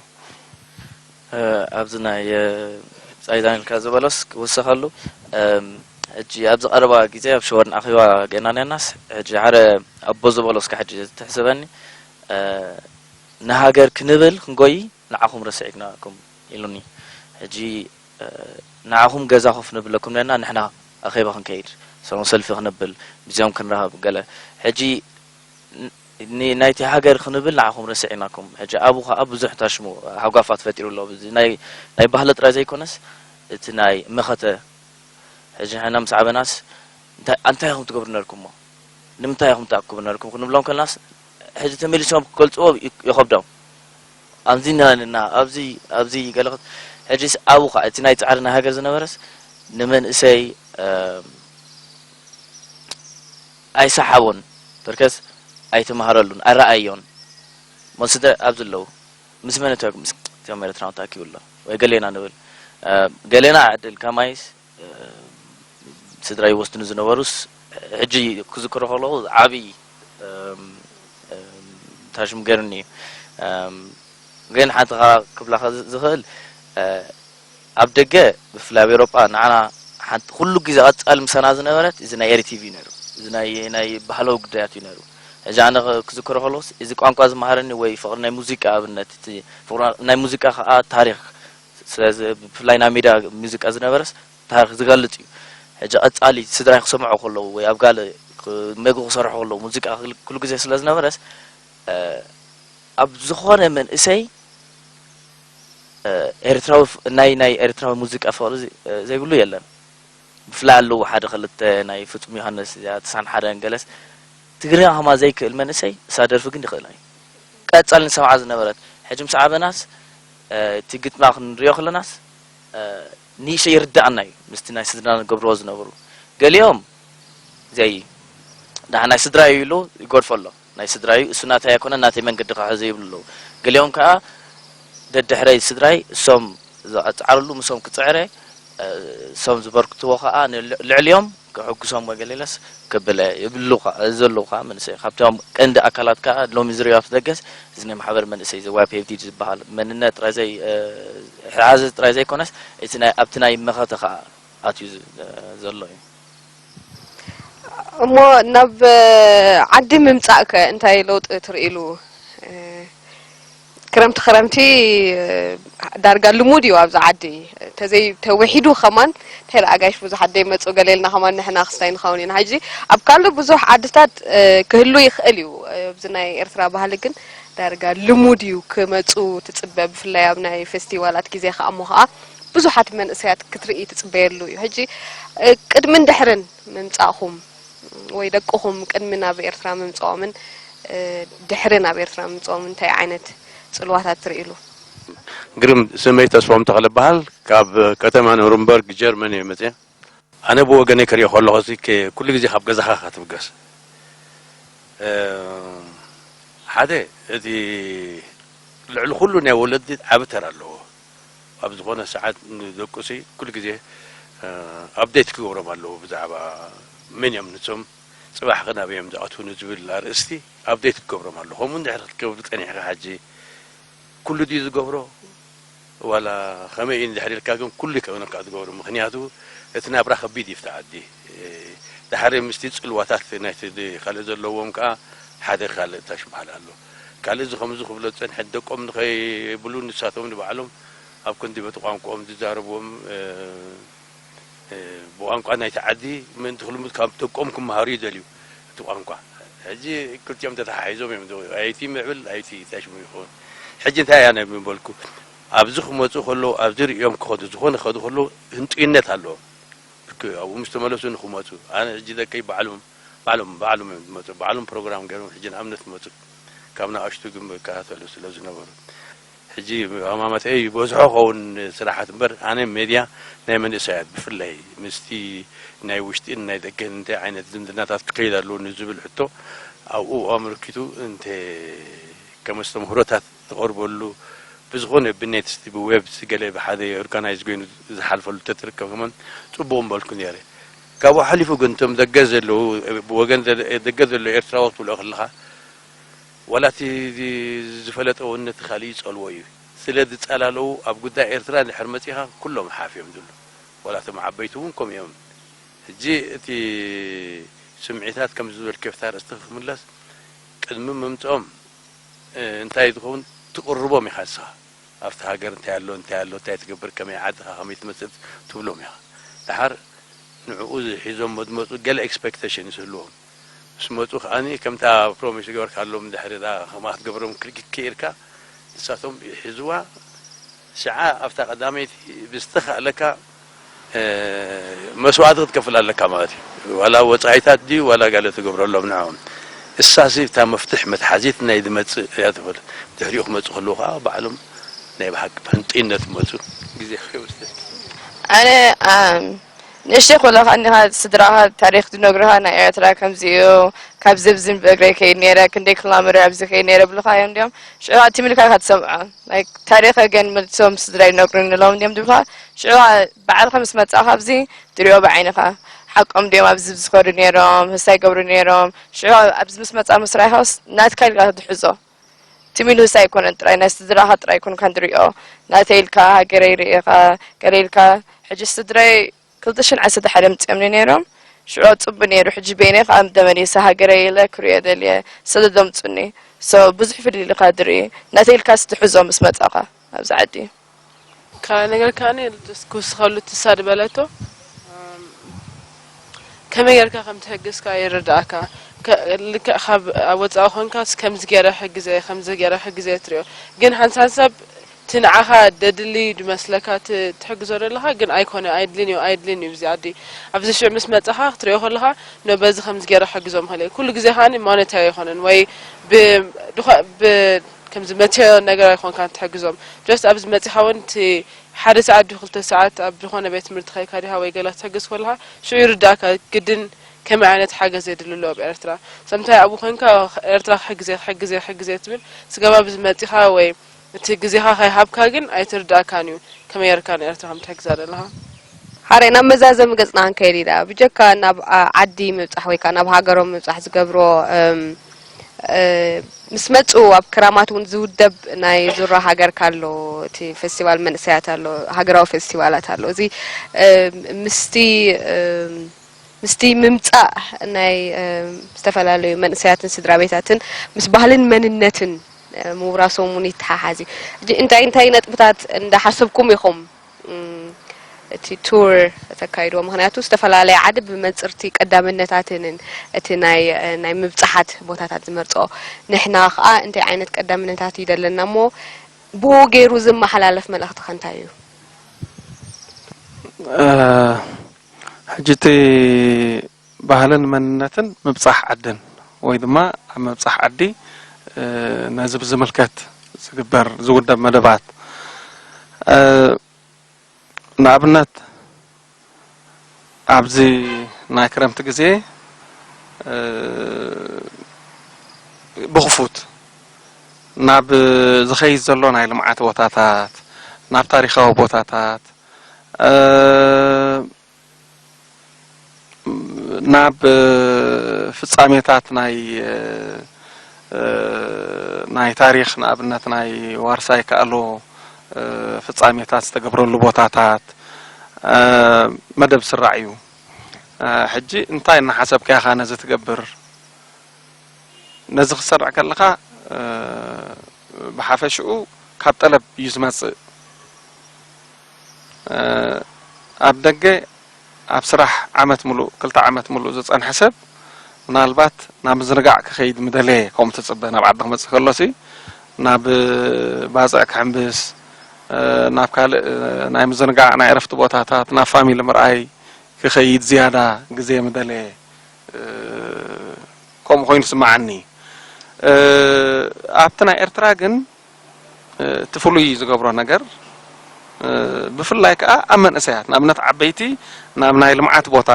እ፣ ኣብዚ ናይ፣ እ፣ ብጻይ ዳንኤል ካብ ዝበሎስ ክውሰኸሉ፣ እም፣ ሕጂ ኣብዚ ቀረባ ግዜ ኣብ ሽወደን ኣኼባ ጌና ኔናስ፣ ሕጂ ሓደ ኣቦ ዝበሎ እስከ ሕጂ ትሕስበኒ፣ እ፣ ንሃገር ክንብል ክንጎይ ንዓኹም ረሲዕናኩም ኢሉኒ። ሕጂ፣ እ፣ ንዓኹም ገዛ ኮፍ ነብለኩም ነና፣ ንሕና ኣኼባ ክንከይድ። ሰላማዊ ሰልፊ ክንብል፣ ምስዚኦም ክንራኸብ ገለ። ሕጂ ን-፣ ን-፣ ናይቲ ሃገር ክንብል ንዓኹም ረሲዕናኩም። ሕጂ ኣብኡ ኸኣ ብዙሕ ታሽሙ ሃጓፋት ፈጢሩ ኣሎ። እዚ ናይ፣ ናይ ባህሊ ጥራይ ዘይኮነስ፣ እቲ ናይ መኸተ፣ ሕጂ ንሕና ምስ ዓበናስ፣ እንታይ፣ ኣንታይ ኢኹም ትገብሩ ነርኩሞ? ንምንታይ ኢኹም ትኣክቡ ነርኩም? ክንብሎም ከለናስ፣ ሕጂ ተመሊሶም ክገልጽዎ ይ-፣ ይኸብዶም። ኣምዚ ነና፣ ኣብዚ፣ ኣብዚ ገለ ክት-፣ ሕጂስ ኣብኡ ኸኣ፣ እቲ ናይ ጻዕሪ ናይ ሃገር ዝነበረስ፣ ንመንእሰይ፣ እም፣ ኣይሰሓቦን፣ ብርከስ ኣይተማሃረሉን፣ ኣይረኣዮን። እሞ ስድራ ኣብዚ ኣለዉ። ምስ መን እቶ-፣ ምስ እቶም ኤርትራውያን ተኣኪቡ ኣሎ? ወይ ገሌና ንብል። እ፣ ገሌና ዕድል ከማይስ፣ እ፣ ስድራ ይወስድኒ ዝነበሩስ፣ ሕጂ ክዝክሮ ከለኹ ዓቢ፣ እም፣ እም፣ ታሽም ገይሩኒ እዩ። እም፣ ግን ሓንቲ ኸኣ ክብላ ከ-፣ ዝኽእል፣ እ፣ ኣብ ደገ፣ ብፍላይ ኣብ ኤውሮጳ፣ ንዓና ሓንቲ ኩሉ ግዜ ቀጻሊ ምሳና ዝነበረት እዚ ናይ ኤሪ ቲቪ እዩ ነይሩ። እዚ ናይ፣ ናይ ባህላዊ ጉዳያት እዩ ነይሩ። ሕጂ ኣነ ክ-፣ ክዝክሮ ከለኹስ፣ እዚ ቋንቋ ዝመሃረኒ ወይ ፍቕሪ ናይ ሙዚቃ ኣብነት፣ እቲ ፍቕሪ ናይ ሙዚቃ ከኣ ታሪኽ ስለ ዝ-፣ ብፍላይ ናይ ሜዳ ሙዚቃ ዝነበረስ ታሪኽ ዝገልጽ እዩ። ሕጂ ቀጻሊ ስድራይ ክሰምዑ ከለዉ ወይ ኣብ ጋለ ክ-፣ መግቢ ክሰርሑ ከለዉ ሙዚቃ ክል-፣ ኩሉ ግዜ ስለ ዝነበረስ፣ እ፣ ኣብ ዝኾነ መንእሰይ፣ እ፣ ኤርትራዊ ፍ-፣ ናይ፣ ናይ ኤርትራዊ ሙዚቃ ፍቕሪ ዘ-፣ እ፣ ዘይብሉ የለን። ብፍላይ ኣለዉ ሓደ ክልተ ናይ ፍጹም ዮሃንስ፣ እዚኣ ተስዓን ሓደን ገለስ፣ ትግርኛ ከማ ዘይክእል መንእሰይ፣ እሳ ደርፊ ግን ይኽእላ እዩ። ቀጻሊ ንሰምዓ ዝነበረት። ሕጂ ምስ ዓበናስ፣ እ፣ እቲ ግጥማ ክንሪኦ ከለናስ፣ እ፣ ንእሽተይ ይርድኣና እዩ፣ ምስቲ ናይ ስድራና ዝገብርዎ ዝነበሩ። ገሊኦም፣ ዘይ፣ ደሓን ናይ ስድራይ እዩ ኢሉ ይገድፎ ኣሎ። ናይ ስድራይ እዩ፣ እሱ ናተይ ኣይኮነን፣ ናተይ መንገዲ ክሕዝ ይብሉ ኣለዉ። ገሊኦም ከኣ፣ ደድሕረይ ስድራይ፣ እሶም ዝጸዓርሉ፣ ምሶም ክጽዕረ፣ እ፣ እሶም ዝበርክትዎ ከኣ፣ ንል-፣ ልዕሊኦም ክሕጉሶም ወይ ገሌለስ ክብለ ይብሉ ከኣ፣ ዘለዉ ከኣ መንእሰይ። ካብቶም ቀንዲ ኣካላት ከኣ፣ ሎሚ ዝርእዮ ኣብቲ ደገስ፣ እዚ ናይ ማሕበር መንእሰይ፣ እዚ ዋይ ፒ ኤፍ ዲ ዝበሃል መንነት ጥራይ ዘይ-፣ እ፣ ሕራዘ ጥራይ ዘይኮነስ፣ እቲ ናይ፣ ኣብቲ ናይ መኸተ ከኣ ኣትዩ ዝ-፣ ዘሎ እዩ። እሞ ናብ ዓዲ ምምጻእከ እንታይ ለውጢ ትርእሉ? እ፣ ክረምቲ ክረምቲ፣ እ፣ ዳርጋ ልሙድ እዩ ኣብዚ ዓዲ። ተዘይ-፣ ተወሒዱ ከማን እንታይ ደኣ ኣጋይሽ ብዙሓት ዘይመጹ ገለ ኢልና ከማን ንሕና ክስታይ ንኸውን ኢና። ሕጂ ኣብ ካልእ ብዙሕ ዓድታት፣ እ፣ ክህሉ ይኽእል እዩ። እ፣ ኣብዚ ናይ ኤርትራ ባህሊ ግን ዳርጋ ልሙድ እዩ ክመጹ ትጽበ፣ ብፍላይ ኣብ ናይ ፌስቲቫላት ግዜ ከኣ እሞ ከኣ ብዙሓት መንእሰያት ክትርኢ ትጽበየሉ እዩ። ሕጂ፣ እ፣ ቅድምን ድሕርን ምምጻእኹም ወይ ደቅኹም ቅድሚ ናብ ኤርትራ ምምጽኦምን፣ እ፣ ድሕሪ ናብ ኤርትራ ምምጽኦም እንታይ ዓይነት ጽልዋታት ትርእይሉ? ግርም፣ ስመይ ተስፎም ተኽለ እበሃል። ካብ ከተማ ኑርንበርግ ጀርመን እየ መጽየ። ኣነ ብወገነይ ክሪኦ ከለኹ፣ እዚ ከ-፣ ኩሉ ግዜ ካብ ገዛኻ ኢኻ ትብገስ። እ፣ ሓደ፣ እቲ ልዕሊ ኩሉ ናይ ወለዲ ዓቢ ተራ ኣለዎ። ኣብ ዝኾነ ሰዓት ንደቁሲ ኩሉ ግዜ፣ እ፣ ኣፕዴት ክገብሮም ኣለዎ ብዛዕባ መን እዮም ንሶም፣ ጽባሕ ከ ናበይ እዮም ዝኣትዉ ንዝብል ኣርእስቲ ኣፕዴት ክገብሮም ኣለዎ። ከምኡ እንድሕር ክትገብር ጸኒሕካ፣ ሕጂ ኩሉ ድዩ ዝገብሮ? ዋላ ከመይ እዩ እንድሕር ኢልካ፣ ግን ኩሉ ይከውነካ ዝገብሮ። ምኽንያቱ እቲ ናብራ ከቢድ እዩ፣ ኣብቲ ዓዲ። እ፣ ድሓር ምስቲ ጽልዋታት ናይቲ ድ-፣ ካልእ ዘለዎም ከኣ ሓደ ካልእ ታሽምሃል ኣሎ። ካልእ እዚ ከምዚ ክብሎ ዝጸንሐ፣ ደቆም ንኸይብሉ ንሳቶም ንባዕሎም ኣብ ክንዲ በቲ ቋንቋኦም ዝዛረብዎም፣ እ፣ እ፣ ብቋንቋ ናይቲ ዓዲ ምእንቲ ክልምድ ካብ ደቆም ክመሃሩ ይደልዩ እቲ ቋንቋ። ሕጂ ክልቲኦም ተተሓሒዞም እዮም፣ ኣይቲ ምዕብል ኣይቲ ታሽሙ ይኸውን። ሕጂ እንታይ እያ ነቢ በልኩ፣ ኣብዚ ክመጹ ከለዉ፣ ኣብዚ ርእዮም ክኸዱ፣ ዝኾነ ክኸዱ ከለዉ ህንጡይነት ኣለዎም። ልክ ኣብኡ ምስ ተመለሱ ንኽመጹ፣ ኣነ ሕጂ ደቀይ ባዕሎም፣ ባዕሎም፣ ባዕሎም እዮም ዝመጹ። ባዕሎም ፕሮግራም ገይሮም ሕጂ ንኣብነት ይመጹ። ካብ ንኣሽቱ ግን ይከታተሉ ስለ ዝነበሩ። ሕጂ ኣማመተይ ይበዝሖ ኸውን ስራሓት እምበር፣ ኣነ ሜድያ ናይ መንእሰያት ብፍላይ ምስቲ ናይ ውሽጢን ናይ ደገን እንታይ ዓይነት ዝምድናታት ክኸይድ ኣለዎ ንዝብል ሕቶ ኣብኡ ኣመልኪቱ እንተ ከም ኣስተምህሮታት ተቐርበሉ፣ ብዝኾነ ብኔት እስቲ ብዌብ እስቲ ገለ ብሓደ ኦርጋናይዝ ኮይኑ ዝሓልፈሉ ተትርከብ ከማን ጽቡቕ ምበልኩ ነይረ። ካብኡ ሓሊፉ ግን እቶም ደገ ዘለዉ፣ ብወገን ዘለ-፣ ደገ ዘሎ ኤርትራዊ ክትብሎ ከለኻ፣ ዋላ እቲ ዚ-፣ ዝፈለጠ እውን ነቲ ካልእ ይጸልዎ እዩ። ስለ ዝጸላለዉ ኣብ ጉዳይ ኤርትራ እንድሕር መጺኻ ኩሎም ሓፍ እዮም ዝብሉ። ዋላ እቶም ዓበይቲ እውን ከምኡ እዮም። ሕጂ እቲ ስምዒታት ከምዚ ዝበልክዮ ኣብታ ኣርእስቲ ክምለስ፣ ቅድሚ ምምጽኦም እ፣ እንታይ ዝኸውን ትቕርቦም ኢኻ ንስኻ። ኣብቲ ሃገር እንታይ ኣሎ፣ እንታይ ኣሎ፣ እንታይ ትገብር፣ ከመይ ዓድኻ ከመይ ትመስል ትብሎም ኢኻ። ደሓር ንዕኡ ሒዞም ዝመፁ ገለ ኤክስፔክቴሽን ዝህልዎም ምስ መፁ ከዓኒ ከምታ ፕሮሚስ ዝገበርካሎም ድሕሪ ከምኣ ክትገብሮም ክኢልካ ንሳቶም ይሕዝዋ። ሽዓ ኣብታ ቀዳመይቲ ብዝተኻእለካ መስዋእቲ ክትከፍል ኣለካ ማለት እዩ። ዋላ ወፃኢታት ድዩ ዋላ ገለ ትገብረሎም ንዕኦም። እሳሲ እታ መፍትሕ መትሓዚት ናይ ዝመፅእ እያ ትብል። ድሕሪኡ ክመፁ ከለዉ ከዓ ባዕሎም ናይ ብሓቂ ፈንጢነት ክመፁ ግዜ ክወስድ። ኣነ ንእሽተይ ከለኻ እንዲኻ ስድራኻ ታሪኽ ዝነግሩኻ ናይ ኤርትራ ከምዚ እዩ፣ ካብዚ ኣብዚ ብእግረይ ከይድ ነይረ፣ ክንደይ ኪሎ ሜትር ኣብዚ ከይድ ነይረ ብሉኻ እዮም እንዲኦም። ሽዑ ኣትም ኢልካ ኢኻ ትሰምዖ። ላይክ ታሪኽ ገን መልሶም ስድራ ይነግሩኒ ኣለዎም እንዲኦም ዝብሉኻ። ሽዑ ባዕልኻ ምስ መጻእኻ ኣብዚ ትሪኦ ብዓይንኻ። ሓቆም ድዮም ኣብዚ ዝኸዱ ነይሮም፣ ህሳይ ገብሩ ነይሮም። ሽዑ ኣብዚ ምስ መጻ ምስ ራይኻስ ናትካ ኢልካ ትሕዞ። ትም ኢሉ ህሳይ ኣይኮነን ጥራይ ናይ ስድራኻ ጥራይ ኣይኮንካን ትሪኦ። ናተይ ኢልካ ሃገረይ ርኢኻ ገለ ኢልካ ሕጂ ስድራይ ክልተ ሽሕን ዓሰርተ ሓደ ኣምጺኦምኒ ነይሮም። ሽዑ ጽቡቅ ነይሩ። ሕጂ በይነይ ከኣ ተመሊሰ ሃገረይ ኢለ ክርእዮ ደልየ ስለ ዘምጹኒ። So ብዙሕ ፍልልይ ኢኻ ትርኢ። ናተይ ኢልካስ ትሕዞ ምስ መጻኻ ኣብዚ ዓዲ። ካልእ ነገር ከኣ ክውስኸሉ ትሳ ዝበለቶ ከመይ ጌርካ ከም ትሕግዝ ከኣ ይርድኣካ። ልክዕ ካብ ኣብ ወጻኢ ኮንካስ ከምዚ ገይረ ሕግዘ ከምዚ ገይረ ሕግዘ ትሪኦ። ግን ሓንሳብ ሰብ እቲ ንዓኻ ደድሊ ድመስለካ እቲ ትሕግዞ ዘለኻ ግን ኣይኮነ ኣይድልን እዩ ኣይድልን እዩ እዚ ዓዲ ኣብዚ ሽዕ ምስ መጻኻ ክትሪኦ ከለኻ ኖ በዚ ከምዚ ገይረ ሕግዞም ኸለ ኩሉ ግዜ ከኣ ማነታዊ ኣይኮነን ወይ ብ ድኾ ብ ከምዚ መቴሪያል ነገር ኣይኮንካ ትሕግዞም just ኣብዚ መጺኻ እውን እቲ ሓደ ሰዓት ድዩ ክልተ ሰዓት ኣብ ዝኾነ ቤት ትምህርቲ ኸይካ ዲኻ ወይ ገላ ትሕግዝ ከለኻ ሽዑ ይርዳእካ ግድን ከመይ ዓይነት ሓገዝ የድልሎ ኣብ ኤርትራ ሰምታይ ኣብኡ ኮንካ ኤርትራ ክሕግዘ ክሕግዘ ክሕግዘ ትብል ስጋብ ኣብዚ መጺኻ ወይ እቲ ግዜኻ ከይሃብካ ግን ኣይትርዳእካን እዩ ከመይ ጌርካ ንኤርትራ ከም ትሕግዛ ዘለኻ። ሓራይ ናብ መዛዘሚ ገጽና ክንከይድ ኢና ብጀካ ናብ ዓዲ ምብጻሕ ወይ ከዓ ናብ ሃገሮም ምብጻሕ ዝገብሮ ምስ መጹ ኣብ ክራማት እውን ዝውደብ ናይ ዙራ ሃገር ካሎ እቲ ፌስቲቫል መንእሰያት ኣሎ ሃገራዊ ፌስቲቫላት ኣሎ እዚ ምስቲ ምስቲ ምምጻእ ናይ ዝተፈላለዩ መንእሰያትን ስድራ ቤታትን ምስ ባህልን መንነትን ምውራሶም እውን ይተሓሓዝ እዩ። ሕጂ እንታይ እንታይ ነጥብታት እንዳሓሰብኩም ኢኹም እቲ ቱር ተካይድዎ? ምክንያቱ ዝተፈላለየ ዓዲ ብመንፅርቲ ቀዳምነታትንን እቲ ናይ ናይ ምብፃሓት ቦታታት ዝመርፅኦ ንሕና ከዓ እንታይ ዓይነት ቀዳምነታት እዩ ዘለና እሞ ብኡ ገይሩ ዝመሓላለፍ መልእኽቲ ከ እንታይ እዩ? ሕጂ እቲ ባህልን መንነትን ምብፃሕ ዓድን ወይ ድማ ኣብ ምብፃሕ ዓዲ ነዚ ብዝምልከት ዝግበር ዝውደብ መደባት ንኣብነት ኣብዚ ናይ ክረምቲ ግዜ ብኽፉት ናብ ዝኸይድ ዘሎ ናይ ልምዓት ቦታታት ናብ ታሪኻዊ ቦታታት ናብ ፍጻሜታት ናይ ናይ ታሪኽ ንኣብነት ናይ ዋርሳይ ከኣሎ ፍጻሜታት ዝተገብረሉ ቦታታት መደብ ስራዕ እዩ። ሕጂ እንታይ እናሓሰብካ ኢኻ ነዚ ትገብር? ነዚ ክትሰርዕ ከለኻ ብሓፈሽኡ ካብ ጠለብ እዩ ዝመጽእ። ኣብ ደገ ኣብ ስራሕ ዓመት ምሉእ ክልተ ዓመት ምሉእ ዝጸንሐ ሰብ ምናልባት ናብ ምዝንጋዕ ክኸይድ ምደለየ ከምኡ ትጽበ ናብ ዓዲ ክመጽእ ከሎሲ ናብ ባጽዕ ክሕምብስ ናብ ካልእ ናይ ምዝንጋዕ ናይ ዕረፍቲ ቦታታት ናብ ፋሚሊ ምርኣይ ክኸይድ ዝያዳ ግዜ ምደለየ ከምኡ ኮይኑ ስምዓኒ ኣብቲ ናይ ኤርትራ ግን እቲ ፍሉይ ዝገብሮ ነገር ብፍላይ ከዓ ኣብ መንእሰያት ንኣብነት ዓበይቲ ናብ ናይ ልምዓት ቦታ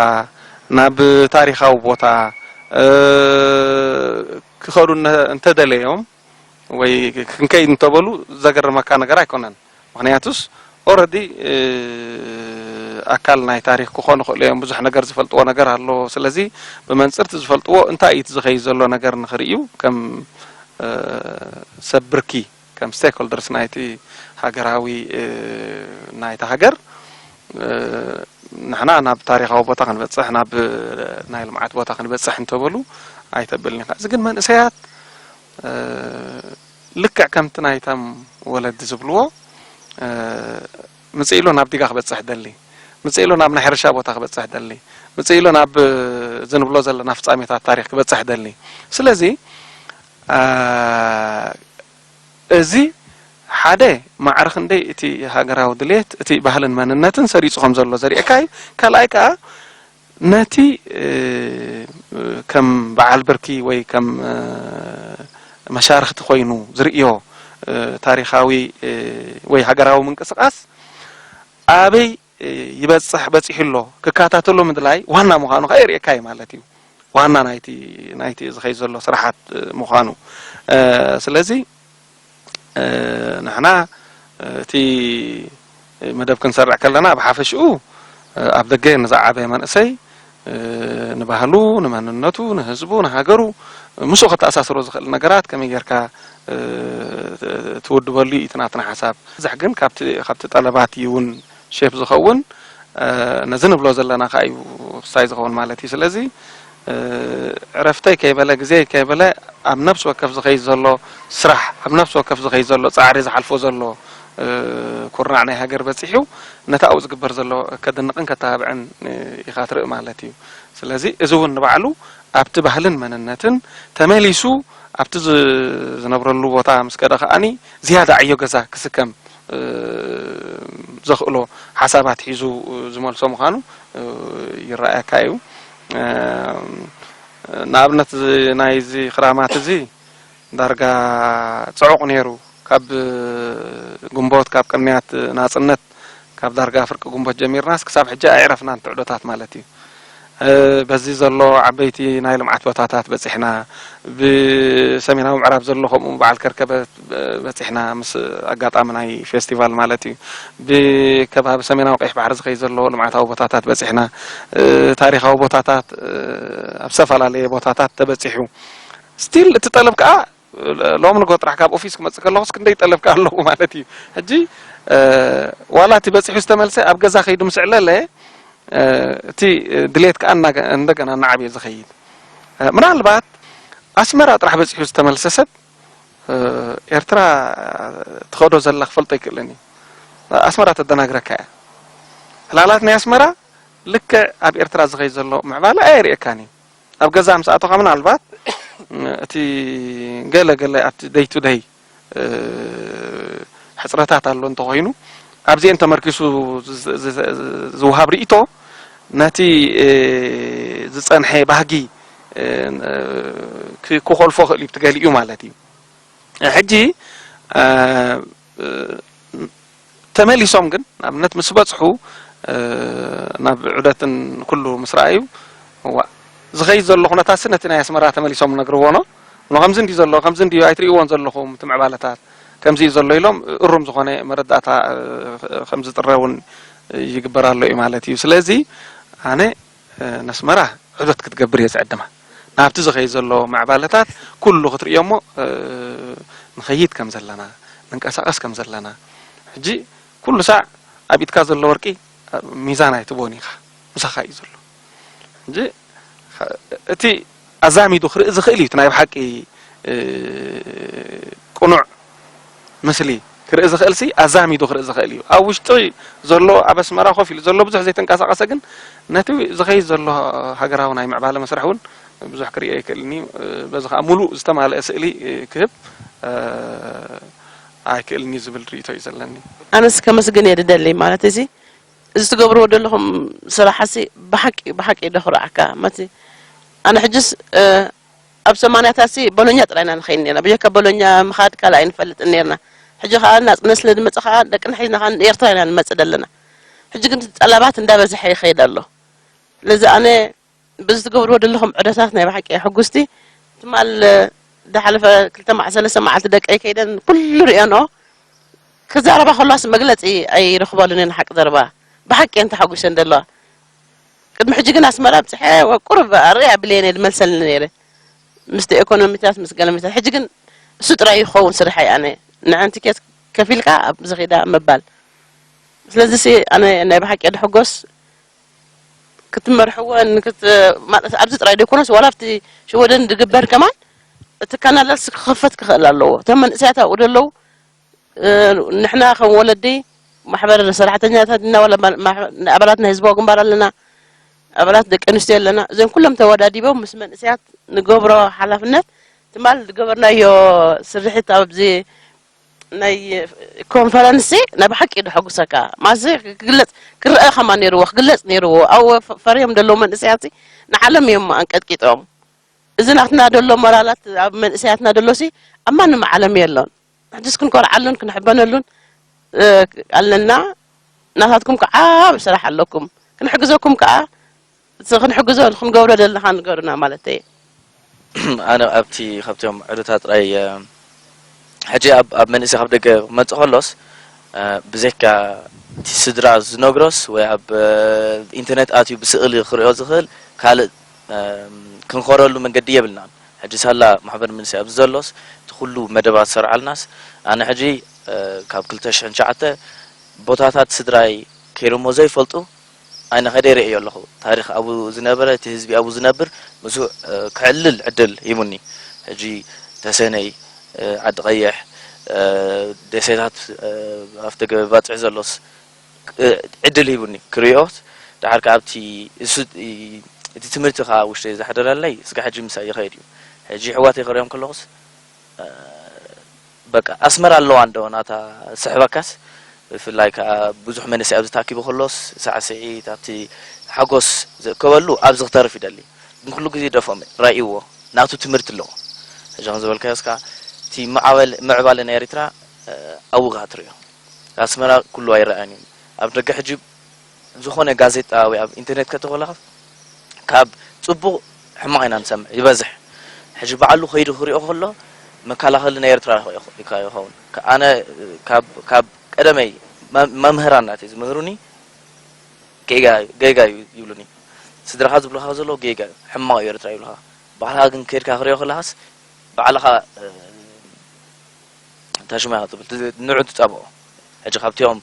ናብ ታሪካዊ ቦታ ክኸዱ እንተደለዮም ወይ ክንከይድ እንተበሉ ዘገርመካ ነገር ኣይኮነን ምክንያቱስ already ኣካል ናይ ታሪክ ክኾኑ ይኽእሉ እዮም ብዙሕ ነገር ዝፈልጥዎ ነገር ኣሎ ስለዚ ብመንፅር እቲ ዝፈልጥዎ እንታይ እዩ እቲ ዝኸይድ ዘሎ ነገር ንኽርእዩ ከም ሰብ ብርኪ ከም stakeholders ናይቲ ሃገራዊ ናይታ ሃገር ንሕና ናብ ታሪካዊ ቦታ ክንበፅሕ ናብ ናይ ልምዓት ቦታ ክንበፅሕ እንተበሉ ኣይተብልን ኢኻ እዚ ግን መንእሰያት ልክዕ ከምቲ ናይቶም ወለዲ ዝብልዎ ምፅእ ኢሉ ናብ ዲጋ ክበፅሕ ደሊ ምፅእ ኢሉ ናብ ናይ ሕርሻ ቦታ ክበፅሕ ደሊ ምጽእ ኢሎ ናብ እዚ ንብሎ ዘለና ፍጻሜታት ታሪኽ ክበጽሕ ደሊ። ስለዚ፣ አ፣ እዚ ሓደ ማዕረ ክንደይ እቲ ሃገራዊ ድሌት፣ እቲ ባህልን መንነትን ሰሪጹ ከም ዘሎ ዘርእየካ እዩ። ካልኣይ ከኣ ነቲ፣ እ፣ ከም በዓል ብርኪ ወይ ከም፣ እ፣ መሻርኽቲ ኮይኑ ዝርእዮ፣ እ፣ ታሪኻዊ፣ እ፣ ወይ ሃገራዊ ምንቅስቓስ ኣበይ፣ እ፣ ይበጽሕ፣ በጺሑ ኣሎ ክከታተሎ ምድላይ ዋና ምዃኑ ከኣ የርእየካ እዩ ማለት እዩ። ዋና ናይቲ፣ ናይቲ ዝኸይድ ዘሎ ስራሓት፣ እ፣ ምዃኑ። እ፣ ስለዚ፣ እ፣ ንሕና፣ እ፣ እቲ መደብ ክንሰርዕ ከለና ብሓፈሽኡ፣ እ፣ ኣብ ደገ ንዝዓበየ መንእሰይ፣ እ፣ ንባህሉ፣ ንመንነቱ፣ ንህዝቡ፣ ንሃገሩ ምስኡ ከተኣሳስሮ ዝኽእል ነገራት ከመይ ጌርካ፣ እ፣ ትውድበሉ እዩ እቲ ናትና ሓሳብ። ብዝሕ ግን ካብቲ፣ ካብቲ ጠለባት እዩ እውን ሼፕ ዝኸውን። እ፣ ነዚ ንብሎ ዘለና ከኣ እዩ ክሳይ ዝኸውን ማለት እዩ። ስለዚ፣ እ፣ ዕረፍተይ ከይበለ፣ ግዜይ ከይበለ ኣብ ነፍሲ ወከፍ ዝኸይድ ዘሎ ስራሕ፣ ኣብ ነፍሲ ወከፍ ዝኸይድ ዘሎ ጻዕሪ፣ ዝሓልፎ ዘሎ፣ እ፣ ኩርናዕ ናይ ሃገር በጺሑ ነቲ ኣብኡ ዝግበር ዘሎ ከድንቕን ከተባብዕን፣ እ፣ ኢኻ ትርኢ ማለት እዩ። ስለዚ እዚ እውን ንባዕሉ ኣብቲ ባህልን መንነትን ተመሊሱ ኣብቲ ዝ-፣ ዝነብረሉ ቦታ ምስ ከደ ከኣኒ ዝያዳ ዕዮ ገዛ ክስከም፣ እ፣ ዘኽእሎ ሓሳባት ሒዙ ዝመልሶ ምዃኑ፣ እ፣ ይረኣየካ እዩ። እ፣ ንኣብነት እዚ ናይዚ ክራማት እዚ ዳርጋ ጽዑቕ ነይሩ። ካብ ግንቦት፣ ካብ ቅንያት ናጽነት፣ ካብ ዳርጋ ፍርቂ ግንቦት ጀሚርናስ ክሳብ ሕጂ ኣየዕረፍናን ትዕዶታት ማለት እዩ። እ፣ በዚ ዘሎ ዓበይቲ ናይ ልምዓት ቦታታት በጺሕና፣ ብሰሜናዊ ምዕራብ ዘሎ ከምኡ በዓል ከርከበት በ-፣ በጺሕና፣ ምስ ኣጋጣሚ ናይ ፌስቲቫል ማለት እዩ። ብከባቢ ሰሜናዊ ቀይሕ ባሕሪ ዝኸይድ ዘሎ ልምዓታዊ ቦታታት በጺሕና፣ እ፣ ታሪኻዊ ቦታታት፣ እ፣ ኣብ ዝተፈላለየ ቦታታት ተበጺሑ። ስቲል እቲ ጠለብ ከኣ ሎሚ ንግሆ ጥራሕ ካብ ኦፊስ ክመጽእ ከለኹስ ክንደይ ጠለብ ከኣ ኣለዎ ማለት እዩ። ሕጂ፣ እ፣ ዋላ እቲ በጺሑ ዝተመልሰ ኣብ ገዛ ከይዱ ምስ ዕለለ፣ እ፣ እቲ ድሌት ከኣ እናገ-፣ እንደገና እናዓበየ ዝኸይድ። እ፣ ምናልባት ኣስመራ ጥራሕ በጺሑ ዝተመልሰ ሰብ፣ እ፣ ኤርትራ ትኸዶ ዘላ ክፈልጦ ኣይክእልን እዩ። ኣስመራ ተደናግረካ እያ። ዕላላት ናይ ኣስመራ ልክዕ ኣብ ኤርትራ ዝኸይድ ዘሎ ምዕባለ ኣየርእየካን እዩ። ኣብ ገዛ ምስ ኣተኻ ምናልባት እቲ ገለ ገለ ኣብቲ ደይ ቱ ደይ፣ እ፣ ሕጽረታት ኣሎ እንተኾይኑ፣ ኣብዚኤን ተመርኪሱ ዝ-፣ ዝ-፣ ዝ-፣ ዝወሃብ ርእይቶ ነቲ፣ እ፣ ዝጸንሐ ባህጊ፣ እ፣ ክ-፣ ክኾልፎ ክእል እዩ ብቲ ገሊኡ ማለት እዩ። ሕጂ፣ እ፣ እ፣ ተመሊሶም ግን ንኣብነት ምስ በጽሑ፣ እ፣ ናብ ዑደትን ኩሉ ምስ ረኣዩ፣ እዋእ፣ ዝኸይድ ዘሎ ኩነታትሲ ነቲ ናይ ኣስመራ ተመሊሶም ነግርዎ ኖ። ኖ፣ ከምዚ እንዲ ዘሎ፣ ከምዚ እንዲ ኣይትርእይዎን ዘለኹም እቲ ምዕባለታት፣ ከምዚ እዩ ዘሎ ኢሎም እሩም ዝኾነ መረዳእታ፣ እ፣ ከም ዝጥረ እውን ይግበር ኣሎ እዩ ማለት እዩ። ስለዚ ኣነ፣ እ፣ ነስመራ ዑደት ክትገብር እየ ዝዕድማ። ናብቲ ዝኸይድ ዘሎ ማዕባለታት ኩሉ ክትርእዮ እሞ፣ እ፣ ንኸይድ ከም ዘለና፣ ንንቀሳቐስ ከም ዘለና። ሕጂ ኩሉ ሳዕ ኣብ ኢድካ ዘሎ ወርቂ ኣብ ሚዛን ኣይትቦን ኢኻ፣ ምሳኻ እዩ ዘሎ። ሕጂ እቲ ኣዛሚዱ ክርኢ ዝኽእል እዩ፣ እቲ ናይ ብሓቂ፣ እ፣ ቅኑዕ ምስሊ ክርኢ ዝኽእል ሲ ኣዛሚዱ ክርኢ ዝኽእል እዩ። ኣብ ውሽጢ ዘሎ፣ ኣብ ኣስመራ ኮፍ ኢሉ ዘሎ ብዙሕ ዘይተንቀሳቐሰ ግን ነቲ ዝኸይድ ዘሎ ሃገራዊ ናይ ምዕባለ መስርሕ እውን ብዙሕ ክርኢ ኣይክእልን እዩ። በዚ ከዓ ሙሉእ ዝተማልአ ስእሊ ክህብ ኣይክእልን እዩ ዝብል ርእይቶ እዩ ዘለኒ። ኣነስ ከመስግን እየ ዝደሊ፣ ማለት እዚ፣ እዚ ትገብርዎ ዘለኹም ስራሕሲ ብሓቂ፣ ብሓቂ ደኹርዓካ። መቲ ኣነ ሕጅስ፣ እ፣ ኣብ ሰማንያታትሲ ቦሎኛ ጥራይ ኢና ንኸይድ ነርና። ብጀካ ቦሎኛ ምኻድ ካልእ ኣይንፈልጥን ነርና። ሕጂ ኸዓ ናጽነት ስለ ዝመጸ ኸዓ ደቅና ሒዝና ኸዓ ንኤርትራ ኢና ንመጽእ ዘለና። ሕጂ ግን እቲ ጠላባት እንዳበዝሐ ይኸይድ ኣሎ። ስለዚ ኣነ በዚ ትገብርዎ ዘለኹም ዑደታት ናይ ብሓቂ ሕጉስቲ። ትማል ዝሓለፈ ክልተ መዓ-፣ ሰለስተ መዓልቲ ደቀይ ከይደን ኩሉ ርእየንኦ። ክዛረባ ከለዋስ መግለጺ ኣይረኽባሉን እየን፣ ሓቂ ዘረባ። ብሓቂ እየን ተሓጒሰን ዘለዋ። ቅድሚ ሕጂ ግን ኣስመራ ኣብጽሐ፣ ወ-፣ ቁሩብ ኣርኢ ኣብለየን እየ ዝመልሰለን ነይረ። ምስቲ ኤኮኖሚታት፣ ምስ ገለሚታት። ሕጂ ግን እሱ ጥራይ ይኸውን ስርሐይ ኣነ። ንዕን ትኬት ከፊልካ ኣብ ዝኸይዳ ምባል። ስለዚሲ ኣነ ናይ ብሓቂ እየ ድሕጎስ። ክትመርሕወን ክት-፣ ማለት ኣብዚ ጥራይ ዘይኮነስ ዋላ ኣብቲ ሽወደን ዝግበር ከማን እቲ ካናላትስ ክኸፈት ክኽእል ኣለዎ። እቶም መንእሰያት ኣብኡ ዘለዉ፣ እ፣ ንሕና ከም ወለዲ ማሕበር ሰራሕተኛታት እና ዋላ ማ-፣ ማ-፣ ኣባላት ናይ ህዝባዊ ግንባር ኣለና። ኣባላት ደቂ ኣንስትዮ ኣለና። እዚኦም ኩሎም ተወዳዲቦም ምስ መንእሰያት ንገብሮ ሓላፍነት ትማል ዝገበርናዮ ስርሒት ኣብዚ ናይ ኮንፈረንስ ናይ ብሓቂ ደሐጉሰካ ማዚ ክግለጽ ክረአ ከማ ነይርዎ ክግለጽ ነይርዎ ኣብ ፈርዮም ደለዉ መንእሰያት ንዓለም እዮም ኣንቀጥቂጦም። እዚ ናትና ደሎ ሞራላት ኣብ መንእሰያትና ደሎሲ ኣብ ማንም ዓለም የሎን። ሕጅስ ክንኮርዓሉን ክንሕበነሉን ኣለና። ናታትኩም ከዓ ዓብ ስራሕ ኣለኩም። ክንሕግዘኩም ከዓ እቲ ክንሕግዞ ክንገብሮ ዘለና ንገሩና ማለት እየ። ኣነ ኣብቲ ካብቶም ዕዶታት ጥራይ ሕጂ ኣብ ኣብ መንእሰይ ካብ ደገ ክመጽእ ከሎስ ብዘይካ እቲ ስድራ ዝነግሮስ ወይ ኣብ ኢንተርነት ኣትዩ ብስእሊ ክሪኦ ዝኽእል ካልእ ክንኾረሉ መንገዲ የብልናን። ሕጂ ሳላ ማሕበር መንእሰይ ኣብዚ ዘሎስ እቲ ኩሉ መደባት ዝሰርዓልናስ ኣነ ሕጂ ካብ ክልተ ሽሕን ትሽዓተ ቦታታት ስድራይ ከይዶሞ ዘይፈልጡ ኣይነ ከይደ ይርእዮ ኣለኹ። ታሪኽ ኣብኡ ዝነበረ፣ እቲ ህዝቢ ኣብኡ ዝነብር ምስኡ ክዕልል ዕድል ሂቡኒ። ሕጂ ተሰነይ፣ ዓዲ ቀይሕ፣ ደሴታት ኣፍደገ ባጽዕ ዘሎስ ዕድል ሂቡኒ ክርእዮስ። ደሓር ከኣ ኣብቲ እቲ ትምህርቲ ከኣ ውሽጠይ ዘሕደረለይ ስጋብ ሕጂ ምሳይ ይኸይድ እዩ። ሕጂ ኣሕዋተይ ክርእዮም ከለኹስ በቃ ኣስመራ ኣለዋ እንዶ ናታ ስሕበካስ ብፍላይ ከዓ ብዙሕ መንእሰይ ኣብዚ ተኣኪቡ ከሎስ ሳዕስዒት ኣብቲ ሓጎስ ዝእከበሉ ኣብዚ ክተርፍ ይደሊ። ግን ኩሉ ግዜ ደፎም ራእይዎ ናቱ ትምህርቲ ኣለዎ። ሕጂ ከም ዝበልካዮ እስካ እቲ ምዕባለ ናይ ኤርትራ ኣብኡ ኢካ ትርእዮ። ኣስመራ ኩሉ ኣይረኣን እዩ። ኣብ ደገ ሕጂ ዝኾነ ጋዜጣ ወይ ኣብ ኢንተርኔት ከተኾለኻ ካብ ጽቡቕ ሕማቕ ኢና ንሰምዕ ይበዝሕ። ሕጂ ባዕሉ ከይዱ ክሪኦ ከሎ መከላኸሊ ናይ ኤርትራ ይኸውን። ኣነ ካብ ቀደመይ መምህራን ናተይ ዝምህሩኒ ጌጋ እዩ ይብሉኒ። ስድራኻ ዝብሉኻ ዘለዉ ጌጋ እዩ፣ ሕማቕ እዩ ኤርትራ ይብሉኻ። ባዕልኻ ግን ከይድካ ክሪኦ ከለኻስ ባዕልኻ እንታይ ሽሙ ኢኻ ትብል ንዑ ትጻብኦ። ሕጂ ካብቲኦም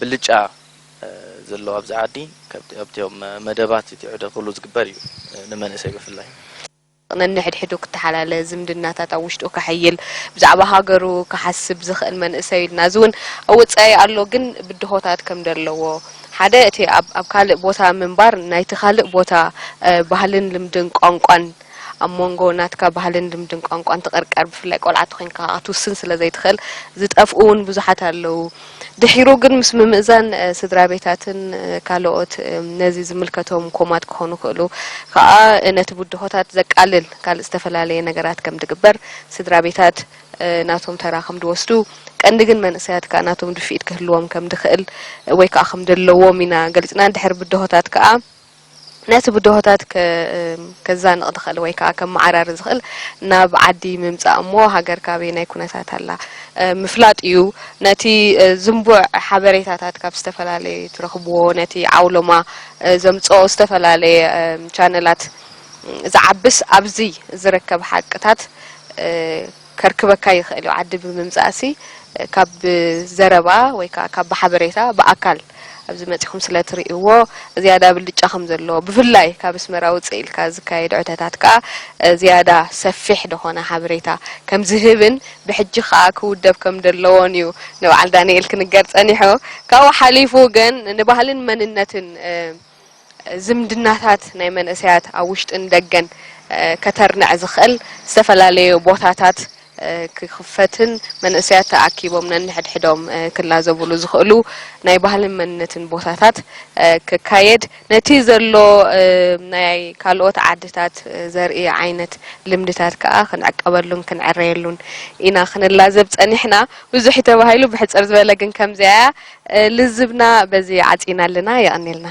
ብልጫ ዘለዉ ኣብዚ ዓዲ ኣብቲኦም መደባት እቲ ዑደት ኩሉ ዝግበር እዩ ንመንእሰይ ብፍላይ። ነንሕድሕዱ ክተሓላለ፣ ዝምድናታት ኣብ ውሽጡ ከሐይል፣ ብዛዕባ ሃገሩ ክሓስብ ዝኽእል መንእሰይ ኢልና። እዚ እውን ኣብ ወጻኢ ኣሎ፣ ግን ብድሆታት ከም ዘለዎ ሓደ እቲ ኣብ ኣብ ካልእ ቦታ ምንባር ናይቲ ካልእ ቦታ ባህልን ልምድን ቋንቋን ኣብ መንጎ ናትካ ባህልን ልምድን ቋንቋን ትቕርቀር፣ ብፍላይ ቆልዓ ተኾይንካ ከኣ ክትውስን ስለ ዘይትኽእል ዝጠፍኡ እውን ብዙሓት ኣለዉ። ድሒሩ ግን ምስ ምምእዛን ስድራ ቤታትን ካልኦት ነዚ ዝምልከቶም ኮማት ክኾኑ ይኽእሉ ከኣ ነቲ ብድሆታት ዘቃልል ካልእ ዝተፈላለየ ነገራት ከም ዝግበር ስድራ ቤታት ናቶም ተራ ከም ዝወስዱ ቀንዲ ግን መንእሰያት ከኣ ናቶም ድፍኢት ክህልዎም ከም ዝኽእል ወይ ከኣ ከም ዘለዎም ኢና ገሊጽና። ድሕሪ ብድሆታት ከኣ ነቲ ብድሆታት ከዛንቕ ዝኽእል ወይ ከዓ ከመዓራሪ ዝኽእል ናብ ዓዲ ምምጻእ እሞ ሃገር ካበየናይ ኩነታት ኣላ ምፍላጥ እዩ። ነቲ ዝንቡዕ ሓበሬታታት ካብ ዝተፈላለየ ትረኽብዎ ነቲ ዓውሎማ ዘምጽኦ ዝተፈላለየ ቻነላት ዝዓብስ ኣብዚ ዝርከብ ሓቅታት ከርክበካ ይኽእል እዩ። ዓዲ ብምምጻእሲ ካብ ዘረባ ወይ ከዓ ካብ ብሓበሬታ ብኣካል ኣብዚ መጺኹም ስለ ትርእይዎ ዝያዳ ብልጫ ከም ዘለዎ ብፍላይ ካብ ኣስመራ ውፅእ ኢልካ ዝካየድ ዕተታት ከዓ ዝያዳ ሰፊሕ ዝኾነ ሓበሬታ ከም ዝህብን ብሕጂ ከዓ ክውደብ ከም ዘለዎን እዩ ንበዓል ዳንኤል ክንገር ጸኒሑ። ካብኡ ሓሊፉ ግን ንባህልን መንነትን ዝምድናታት ናይ መንእሰያት ኣብ ውሽጥን ደገን ከተርንዕ ዝኽእል ዝተፈላለዩ ቦታታት ክኽፈትን መንእሰያት ተኣኪቦም ነንሕድሕዶም ክላዘብሉ ዝኽእሉ ናይ ባህልን መንነትን ቦታታት ክካየድ ነቲ ዘሎ ናይ ካልኦት ዓድታት ዘርኢ ዓይነት ልምድታት ከዓ ክንዕቀበሉን ክንዕረየሉን ኢና ክንላዘብ ጸኒሕና። ብዙሕ እዩ ተባሂሉ ብሕጽር ዝበለ ግን ከምዚኣ እያ ልዝብና በዚ ዓጺና ኣለና። የቐንየልና።